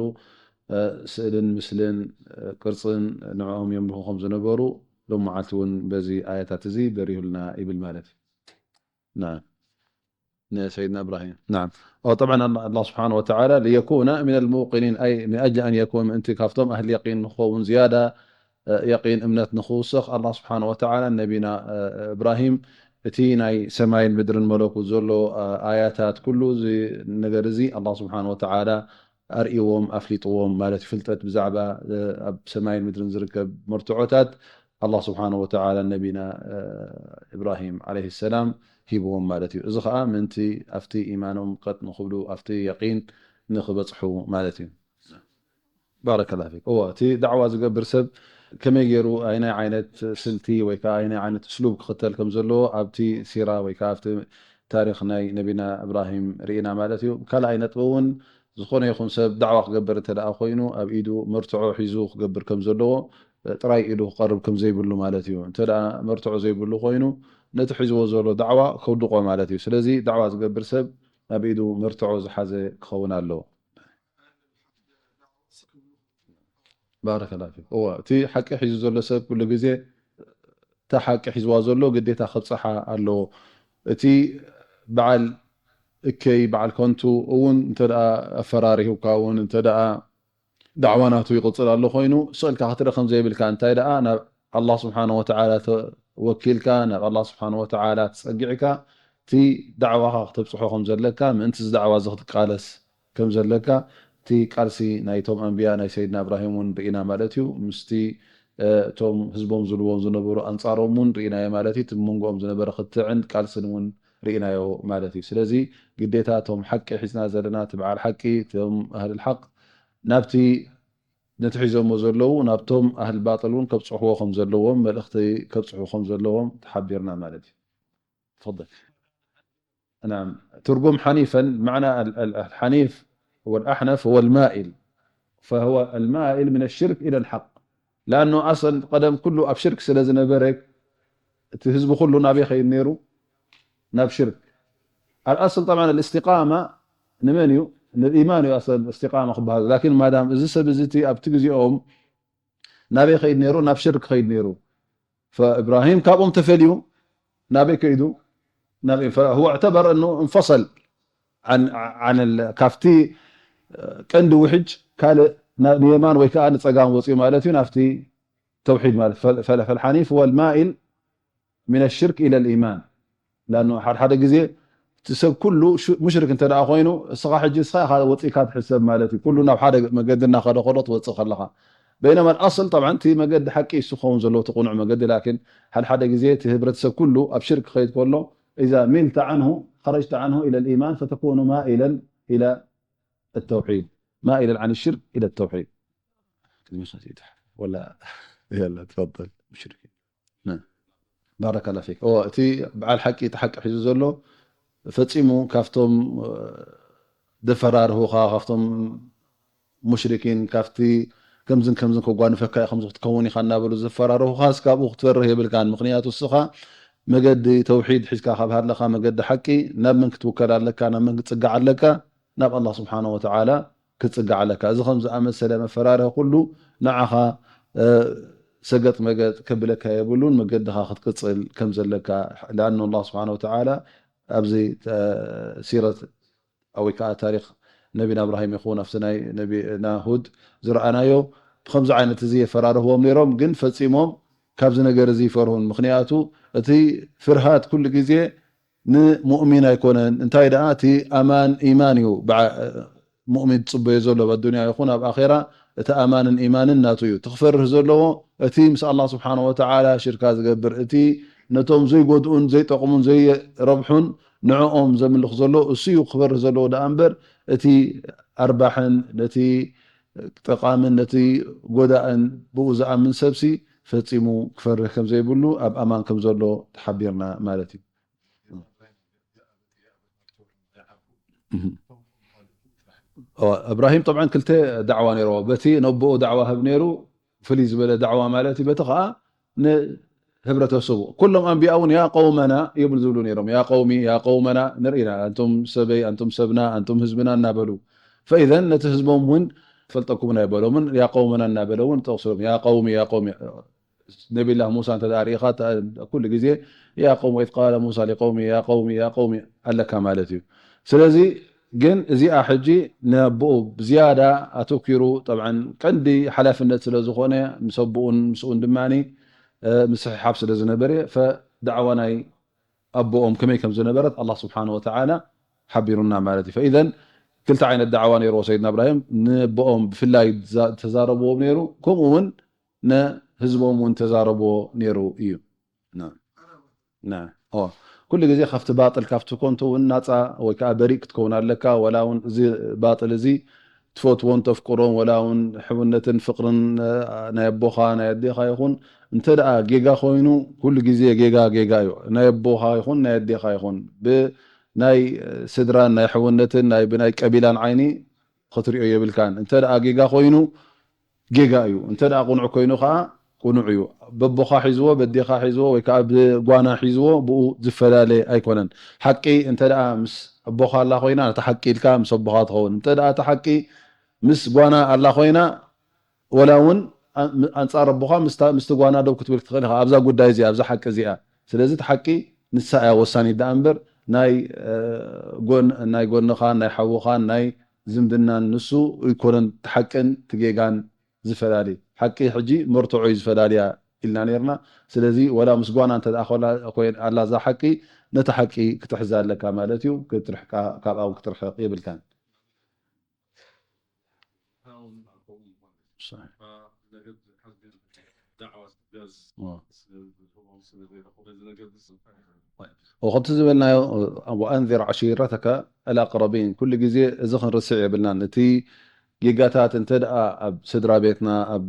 እ፣ ስእልን ምስልን፣ እ፣ ቅርጽን ንዕኦም የምልኹ ከም ዝነበሩ፣ ሎም መዓልቲ እውን በዚ ኣያታት እዚ በሪሁልና ይብል ማለት እዩ። ናም። ንሰይድና እብራሂም። ናም። ኦ፣ ጠብዓን ኣላ-፣ ኣላህ ስብሓነ ወተዓላ፣ "ሊየኩነ ሚነል ሙቂኒን", ኣይ፣ ሚን ኣጅሊ ኣን የኩን፣ ምእንቲ ካብቶም ኣህሊ የቂን ንኸውን፣ ዝያዳ፣ እ፣ የቂን እምነት ንኽውስኽ፣ ኣላህ ስብሓነ ወተዓላ ነቢና፣ እ፣ እብራሂም፣ እቲ ናይ ሰማይን ምድርን መለኩት ዘሎ፣ እ፣ ኣያታት፣ ኩሉ እዚ ነገር እዚ ኣላህ ስብሓነ ወተዓላ ኣርእይዎም፣ ኣፍሊጥዎም ማለት እዩ። ፍልጠት ብዛዕባ፣ እ፣ ኣብ ሰማይን ምድርን ዝርከብ መርትዖታት ኣላህ ስብሓነ ወተዓላ ነቢና፣ እ፣ እብራሂም ዓለይሂ ሰላም ሂብዎም ማለት እዩ። እዚ ኸኣ ምእንቲ ኣብቲ ኢማኖም ቀጥ ንኽብሉ፣ ኣብቲ የቂን ንኽበጽሑ ማለት እዩ። ባረከላ ፊክ። እወ፣ እቲ ዳዕዋ ዝገብር ሰብ ከመይ ገይሩ፣ ኣይናይ ዓይነት ስልቲ ወይ ከኣ ኣይናይ ዓይነት እስሉብ ክኽተል ከም ዘለዎ ኣብቲ ሲራ ወይ ከኣ ኣብቲ ታሪኽ ናይ ነቢና እብራሂም ርኢና ማለት እዩ። ካልኣይ ነጥቢ እውን፣ ዝኾነ ይኹን ሰብ ዳዕዋ ክገብር እንተ ደኣ ኮይኑ፣ ኣብ ኢዱ መርትዖ ሒዙ ክገብር ከም ዘለዎ፣ ጥራይ ኢዱ ክቐርብ ከም ዘይብሉ ማለት እዩ። እንተ ደኣ መርትዖ ዘይብሉ ኮይኑ፣ ነቲ ሒዝዎ ዘሎ ዳዕዋ ከውድቖ ማለት እዩ። ስለዚ ዳዕዋ ዝገብር ሰብ ኣብ ኢዱ መርትዖ ዝሓዘ ክኸውን ኣለዎ። ባረከላ ፊክ። እወ፣ እቲ ሓቂ ሒዙ ዘሎ ሰብ ኩሉ ግዜ እታ ሓቂ ሒዝዋ ዘሎ ግዴታ ከብጽሓ ኣለዎ። እቲ በዓል እከይ፣ በዓል ከንቱ እውን እንተ ደኣ ኣፈራሪሁካ እውን እንተ ደኣ ዳዕዋ ናቱ ይቕጽል ኣሎ ኮይኑ፣ ስቕ ኢልካ ክትርኢ ከም ዘይብልካ፣ እንታይ ደኣ ናብ ኣላህ ስብሓነ ወተዓላ ተወኪልካ፣ ናብ ኣላህ ስብሓነ ወተዓላ ተጸጊዕካ፣ እቲ ዳዕዋኻ ክተብጽሖ ከም ዘለካ፣ ምእንቲ እዚ ዳዕዋ እዚ ክትቃለስ ከም ዘለካ፣ እቲ ቃልሲ ናይቶም ኣንብያ ናይ ሰይድና እብራሂም እውን ርኢና ማለት እዩ። ምስቲ፣ እ፣ እቶም ህዝቦም ዝብልዎም ዝነበሩ ኣንጻሮም እውን ርኢናዮ ማለት እዩ። እቲ መንጎኦም ዝነበረ ክትዕን ቃልስን እውን ርኢናዮ ማለት እዩ። ስለዚ ግዴታ እቶም ሓቂ ሒዝና ዘለና፣ እቲ በዓል ሓቂ፣ እቶም ኣህልል ሓቅ ናብቲ ነቲ ሒዞሞ ዘለዉ ናብቶም ኣህል ባጥል እውን ከብጽሕዎ ከም ዘለዎም፣ መልእኽቲ ከብጽሑ ከም ዘለዎም ተሓቢርና ማለት እዩ። ተፈደል። ናም ትርጉም ሓኒፈን ማዕና ኣል- ኣል- ኣልሓኒፍ ወልኣሕነፍ ወልማኢል ፈሁወ ኣልማኢል ምን ሽርክ ኢለ ልሓቅ ላኣኑ ኣሰል ቀደም ኩሉ ኣብ ሽርክ ስለ ዝነበረ እቲ ህዝቢ ኩሉ ናበይ ከይድ ነይሩ ናብ ሽርክ ኣልኣስል ጠብዓን ኣልእስቲቃማ ንመን እዩ ንልኢማን እዩ ኣሰል እስቲቃማ ክበሃል ላኪን ማዳም እዚ ሰብ እዚ እቲ ኣብቲ ግዜኦም ናበይ ከይድ ነይሩ ናብ ሽርክ ከይድ ነይሩ فإبراهيم ካብኦም ተፈልዩ ናበይ ከይዱ ናብ فهو اعتبر أنه انفصل عن عن ال- ካብቲ ቀንዲ ውሕጅ ካልእ ና- ንየማን ወይ ከዓ ንፀጋም ወፅኡ ማለት እዩ ናብቲ ተውሒድ ማለት فالحنيف هو المائل من الشرك إلى الإيمان لأنه ሓደ ሓደ ግዜ እቲ ሰብ ኩሉ ሽ- ሙሽሪክ እንተ ደኣ ኮይኑ እስኻ ሕጂ እስኻ ኢኻ ወፂእካ ትሕሰብ ማለት እዩ ኩሉ ናብ ሓደ መገዲ እናኸደ ከሎ ትወፅእ ከለኻ بينما الأصل طبعا እቲ መገዲ ሓቂ እሱ ክኸውን ዘለዎ እቲ ቁኑዕ መገዲ ላኪን ሓደ ሓደ ግዜ እቲ ህብረተሰብ ኩሉ ኣብ ሽርክ ክኸይድ ከሎ إذا ملت عنه خرجت عنه إلى الإيمان فتكون مائلا إلى التوحيد مائلا عن الشرك إلى التوحيد ولا يلا تفضل مشركين نعم بارك الله فيك هو እቲ በዓል ሓቂ እቲ ሓቂ ሒዙ ዘሎ ፈፂሙ ካብቶም ደፈራርሁኻ ካብቶም ሙሽሪኪን ካብቲ ከምዝን ከምዝን ከጓንፈካ እዩ ከምዚ ክትከውን ኢኻ እናበሉ ዘፈራርሁኻስ ካብኡ ክትፈርህ የብልካን ምክንያቱ እስኻ መገዲ ተውሒድ ሒዝካ ካብ ሃለኻ መገዲ ሓቂ ናብ መን ክትውከል ኣለካ ናብ መን ክትፅጋዕ ኣለካ ናብ ኣላህ ስብሓን ወተዓላ ክትፅጋዕ ኣለካ እዚ ከም ዝኣመሰለ መፈራርህ ኩሉ ንዓኻ ሰገጥ መገጥ ከብለካ የብሉን መገድኻ ክትቅፅል ከም ዘለካ ለኣኑ ኣላህ ስብሓን ወተዓላ ኣብዚ ሲረት ወይ ከዓ ታሪክ ነቢና እብራሂም ይኹን ኣብቲ ናይ ነቢና ሁድ ዝረኣናዮ ብከምዚ ዓይነት እዚ የፈራርህዎም ነይሮም ግን ፈፂሞም ካብዚ ነገር እዚ ይፈርሁን ምክንያቱ እቲ ፍርሃት ኩሉ ግዜ ንሙእሚን ኣይኮነን እንታይ ደኣ እቲ ኣማን ኢማን እዩ ሙእሚን ትፅበዮ ዘሎ ኣብ ኣዱንያ ይኹን ኣብ ኣኼራ እቲ ኣማንን ኢማንን ናቱ እዩ እቲ ክፈርህ ዘለዎ እቲ ምስ ኣላህ ስብሓን ወተዓላ ሽርካ ዝገብር እቲ ነቶም ዘይጎድኡን ዘይጠቕሙን ዘይረብሑን ንዕኦም ዘምልኽ ዘሎ እሱ እዩ ክፈርህ ዘለዎ ደኣ እምበር እቲ ኣርባሕን ነቲ ጠቓምን ነቲ ጎዳእን ብኡ ዝኣምን ሰብሲ ፈፂሙ ክፈርህ ከም ዘይብሉ ኣብ ኣማን ከም ዘሎ ተሓቢርና ማለት እዩ እብራሂም ጠብዓን ክልተ ዳዕዋ ነይርዎ በቲ ነቦኡ ዳዕዋ ህብ ነይሩ ፍልይ ዝበለ ዳዕዋ ማለት እዩ በቲ ከዓ ንህብረተሰቡ ኩሎም ኣንቢያ እውን ያ ቀውመና ይብል ዝብሉ ነይሮም ያ ቀውሚ ያ ቀውመና ንርኢና ኣንቱም ሰበይ ኣንቱም ሰብና ኣንቱም ህዝብና እናበሉ ፈኢዘን ነቲ ህዝቦም እውን ፈልጠኩም ናይ በሎምን ያ ቀውመና እናበለ እውን ጠቕስሎም ያ ቀውሚ ያ ቀውሚ ነቢላህ ሙሳ እንተ ርኢኻ ኩሉ ግዜ ያ ቀውሚ ወኢዝ ቃለ ሙሳ ሊቀውሚ ያ ቀውሚ ያ ቀውሚ ኣለካ ማለት እዩ ስለዚ ግን እዚኣ ሕጂ ነብኡ ብዝያዳ ኣተኪሩ ጠብዓን ቀንዲ ሓላፍነት ስለ ዝኾነ ምስ ኣቦኡን ምስኡን ድማ ምስሕሓብ ስለ ዝነበረ ፈዳዕዋ ናይ ኣቦኦም ከመይ ከም ዝነበረት ኣላ ስብሓን ወተዓላ ሓቢሩና ማለት እዩ ፈኢዘን ክልተ ዓይነት ዳዕዋ ነይርዎ ሰይድና እብራሂም ንቦኦም ብፍላይ ተዛረብዎም ነይሩ ከምኡ እውን ንህዝቦም እውን ተዛረብዎ ነይሩ እዩ ኩሉ ግዜ ካብቲ ባጥል ካብቲ ኮንቶ እውን ናፃ ወይ ከዓ በሪእ ክትከውን ኣለካ ወላ እውን እዚ ባጥል እዚ ትፈትዎን ተፍቅሮን ወላ እውን ሕውነትን ፍቅርን ናይ ኣቦኻ ናይ ኣዴኻ ይኹን እንተ ደኣ ጌጋ ኮይኑ ኩሉ ግዜ ጌጋ ጌጋ እዩ ናይ ኣቦኻ ይኹን ናይ ኣዴኻ ይኹን ብናይ ስድራን ናይ ሕውነትን ናይ ብናይ ቀቢላን ዓይኒ ክትሪኦ የብልካን እንተ ደኣ ጌጋ ኮይኑ ጌጋ እዩ እንተ ደኣ ቁኑዕ ኮይኑ ከዓ ቁኑዕ እዩ በቦኻ ሒዝዎ በዴኻ ሒዝዎ ወይ ከዓ ብጓና ሒዝዎ ብኡ ዝፈላለ ኣይኮነን ሓቂ እንተ ደኣ ምስ ኣቦኻ ኣላ ኮይና ነታ ሓቂ ኢልካ ምስ ኣቦኻ ትኸውን እንተ ደኣ እቲ ሓቂ ምስ ጓና ኣላ ኮይና ወላ እውን ኣንፃር ኣቦኻ ምስቲ ጓና ደው ክትብል ክትኽእል ኢኻ ኣብዛ ጉዳይ እዚኣ ኣብዛ ሓቂ እዚኣ ስለዚ እቲ ሓቂ ንሳ እያ ወሳኒት ደኣ እምበር ናይ ጎን ናይ ጎንኻን ናይ ሓውኻን ናይ ዝምድናን ንሱ ይኮነን እቲ ሓቅን እቲ ጌጋን ዝፈላሊ ሓቂ ሕጂ መርትዖ እዩ ዝፈላልያ ኢልና ነርና ስለዚ ወላ ምስ ጓና እንተ ኮይን ኣላ እዛ ሓቂ ነቲ ሓቂ ክትሕዛ ኣለካ ማለት እዩ ክትርሕቃ ካብኣ ክትርሕቅ የብልካን ከምቲ ዝበልናዮ وأنذر عشيرتك الأقربين ኩሉ ግዜ እዚ ክንርስዕ የብልናን እቲ ጌጋታት እንተ ደኣ ኣብ ስድራ ቤትና ኣብ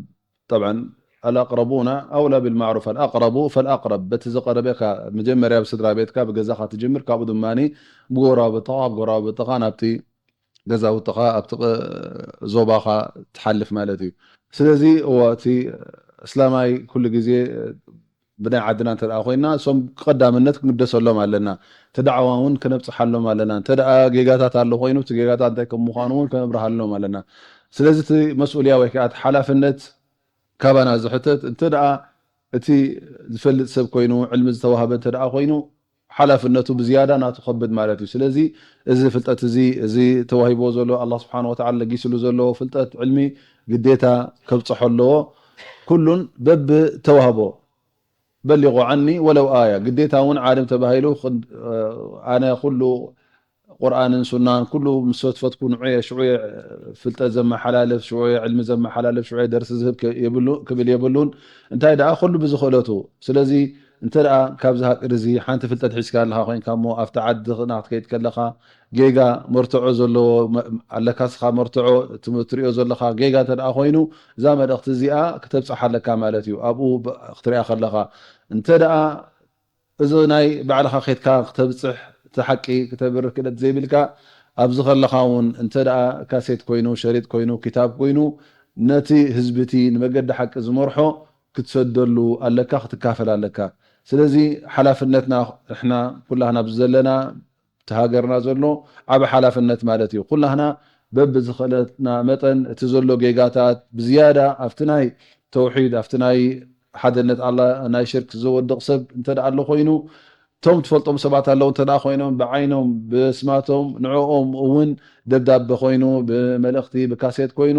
ጠብዓን الأقربون أولى بالمعروف، الأقرب فالأقرب። በቲ ዝቐረበካ መጀመርያ ብስድራ ቤትካ ብገዛኻ ትጅምር፣ ካብኡ ድማ ብጎረባብትኻ፣ ካብ ጎረባብትኻ ናብቲ ገዛውትኻ ኣብቲ ዞባኻ ትሓልፍ ማለት እዩ። ስለዚ እዎ እቲ እስላማይ ኩሉ ግዜ ብናይ ዓድና እንተ ኮይና እሶም ቀዳምነት ክንግደሰሎም ኣለና። እቲ ዳዕዋ እውን ክነብፅሓሎም ኣለና። እንተ ጌጋታት ኣሎ ኮይኑ እቲ ጌጋታት እንታይ ከም ምዃኑ እውን ከነብርሃሎም ኣለና። ስለዚ እቲ መስኡልያ ወይ ከዓ እቲ ሓላፍነት ካባና ዝሕተት እንተ እቲ ዝፈልጥ ሰብ ኮይኑ ዕልሚ ዝተዋህበ እንተ ኮይኑ ሓላፍነቱ ብዝያዳ ናቱ ከብድ ማለት እዩ። ስለዚ እዚ ፍልጠት እዚ እዚ ተዋሂብዎ ዘሎ ኣላህ ስብሓን ወተዓላ ለጊስሉ ዘለዎ ፍልጠት ዕልሚ ግዴታ ከብፅሖ ኣለዎ። ኩሉን በብ ተዋህቦ በሊቑ ዓኒ ወለው ኣያ ግዴታ እውን ዓለም ተባሂሉ ኣነ ኩሉ ቁርኣንን ሱናን ኩሉ ምስ ፈትፈትኩ ንዑየ ሽዑየ ፍልጠት ዘመሓላልፍ ሽዑየ ዕልሚ ዘመሓላልፍ ሽዑየ ደርሲ ዝህብ ክብል የብሉን። እንታይ ደኣ ኩሉ ብዝኽእለቱ። ስለዚ እንተ ደኣ ካብዚ ሃቅር እዚ ሓንቲ ፍልጠት ሒዝካ ኣለኻ ኮይንካ እሞ ኣብቲ ዓዲ ክትከይድ ከለኻ ጌጋ መርትዖ ዘለዎ ኣለካ ስኻ መርትዖ እቲ ትሪኦ ዘለኻ ጌጋ እንተ ደኣ ኮይኑ እዛ መልእኽቲ እዚኣ ክተብፅሓ ኣለካ ማለት እዩ። ኣብኡ ክትሪኣ ከለኻ እንተ ደኣ እዚ ናይ ባዕልኻ ኬድካ ክተብፅሕ እቲ ሓቂ ክተብርህ ክእለት ዘይብልካ ኣብዚ ከለኻ እውን እንተ ደኣ ካሴት ኮይኑ ሸሪጥ ኮይኑ ክታብ ኮይኑ ነቲ ህዝቢ እቲ ንመገዲ ሓቂ ዝመርሖ ክትሰደሉ ኣለካ ክትካፈል ኣለካ። ስለዚ ሓላፍነትና ንሕና ኩላህና ኣብዚ ዘለና እቲ ሃገርና ዘሎ ዓቢ ሓላፍነት ማለት እዩ። ኩላህና በብዝኽእለትና መጠን እቲ ዘሎ ጌጋታት ብዝያዳ ኣብቲ ናይ ተውሒድ ኣብቲ ናይ ሓደነት ኣላ ናይ ሽርክ ዘወድቕ ሰብ እንተ ደኣ ኣሎ ኮይኑ እቶም ትፈልጦም ሰባት ኣለዉ እንተ ደኣ ኮይኖም ብዓይኖም ብስማቶም ንዕኦም እውን ደብዳበ ኮይኑ ብመልእኽቲ ብካሴት ኮይኑ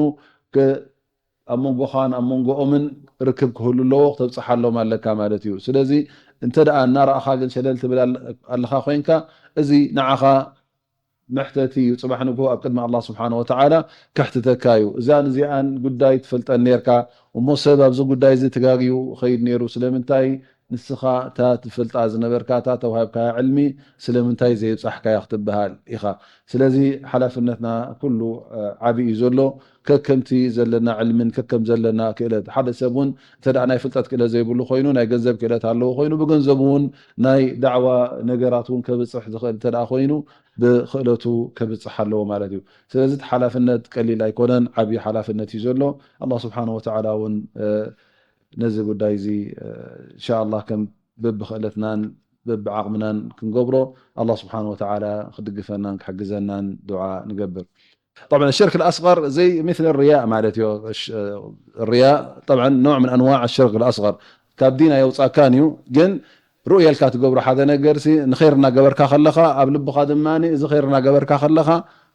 ኣብ መንጎኻን ኣብ መንጎኦምን ርክብ ክህሉ ኣለዎ ክተብፅሓሎም ኣለካ ማለት እዩ። ስለዚ እንተ ደኣ እናረኣኻ ግን ሸለል ትብል ኣለኻ ኮይንካ እዚ ንዓኻ መሕተቲ እዩ። ፅባሕ ንግሆ ኣብ ቅድሚ ኣላህ ስብሓን ወተዓላ ከሕትተካ እዩ። እዛን እዚኣን ጉዳይ ትፈልጠን ነርካ እሞ ሰብ ኣብዚ ጉዳይ እዚ ተጋግዩ ኸይድ ነይሩ ስለምንታይ ንስኻ እታ ትፈልጣ ዝነበርካ እታ ተዋሂብካያ ዕልሚ ስለምንታይ ዘይብፃሕካያ ክትበሃል ኢኻ። ስለዚ ሓላፍነትና ኩሉ ዓብዪ እዩ ዘሎ ከከምቲ ዘለና ዕልምን ከከም ዘለና ክእለት ሓደ ሰብ እውን እንተ ናይ ፍልጠት ክእለት ዘይብሉ ኮይኑ ናይ ገንዘብ ክእለት ኣለዎ ኮይኑ ብገንዘቡ እውን ናይ ዳዕዋ ነገራት እውን ከብፅሕ ዝኽእል እንተ ኮይኑ ብክእለቱ ከብፅሕ ኣለዎ ማለት እዩ። ስለዚ እቲ ሓላፍነት ቀሊል ኣይኮነን፣ ዓብዪ ሓላፍነት እዩ ዘሎ። ኣላህ ስብሓን ወተዓላ እውን ነዚ ጉዳይ እዚ እንሻ ኣላህ ከም በብክእለትናን በብዓቕምናን ክንገብሮ ኣላህ ስብሓን ወተዓላ ክድግፈናን ክሕግዘናን ዱዓ ንገብር። طبعا الشرك الأصغر زي مثل الرياء ማለት እዩ። الرياء طبعا نوع من أنواع الشرك الأصغر ካብ ዲን ኣየውፃካን እዩ ግን ሩእየ ኢልካ ትገብሮ ሓደ ነገር ሲ ንኸይር እናገበርካ ከለኻ ኣብ ልብኻ ድማ እዚ ኸይር እናገበርካ ከለኻ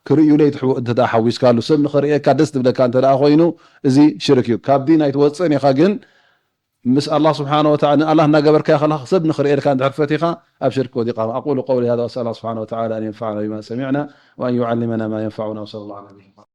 ክርእዩለይ እንተ ሓዊስካሉ ሰብ ንኽርእየካ ደስ ትብለካ እንተ ኮይኑ እዚ ሽርክ እዩ። ካብ ዲን ኣይትወፅእን ኢኻ ግን ምስ ኣላህ ስብሓነ ወተዓላ ንኣላህ እናገበርካዮ ከለኻ ሰብ ንኽርእየልካ እንድሕር ፈቲኻ ኣብ ሽርክ ወዲቕኻ። أقول قولي هذا وأسأل الله سبحانه وتعالى أن ينفعنا بما سمعنا وأن يعلمنا ما ينفعنا وصلى الله على نبينا محمد.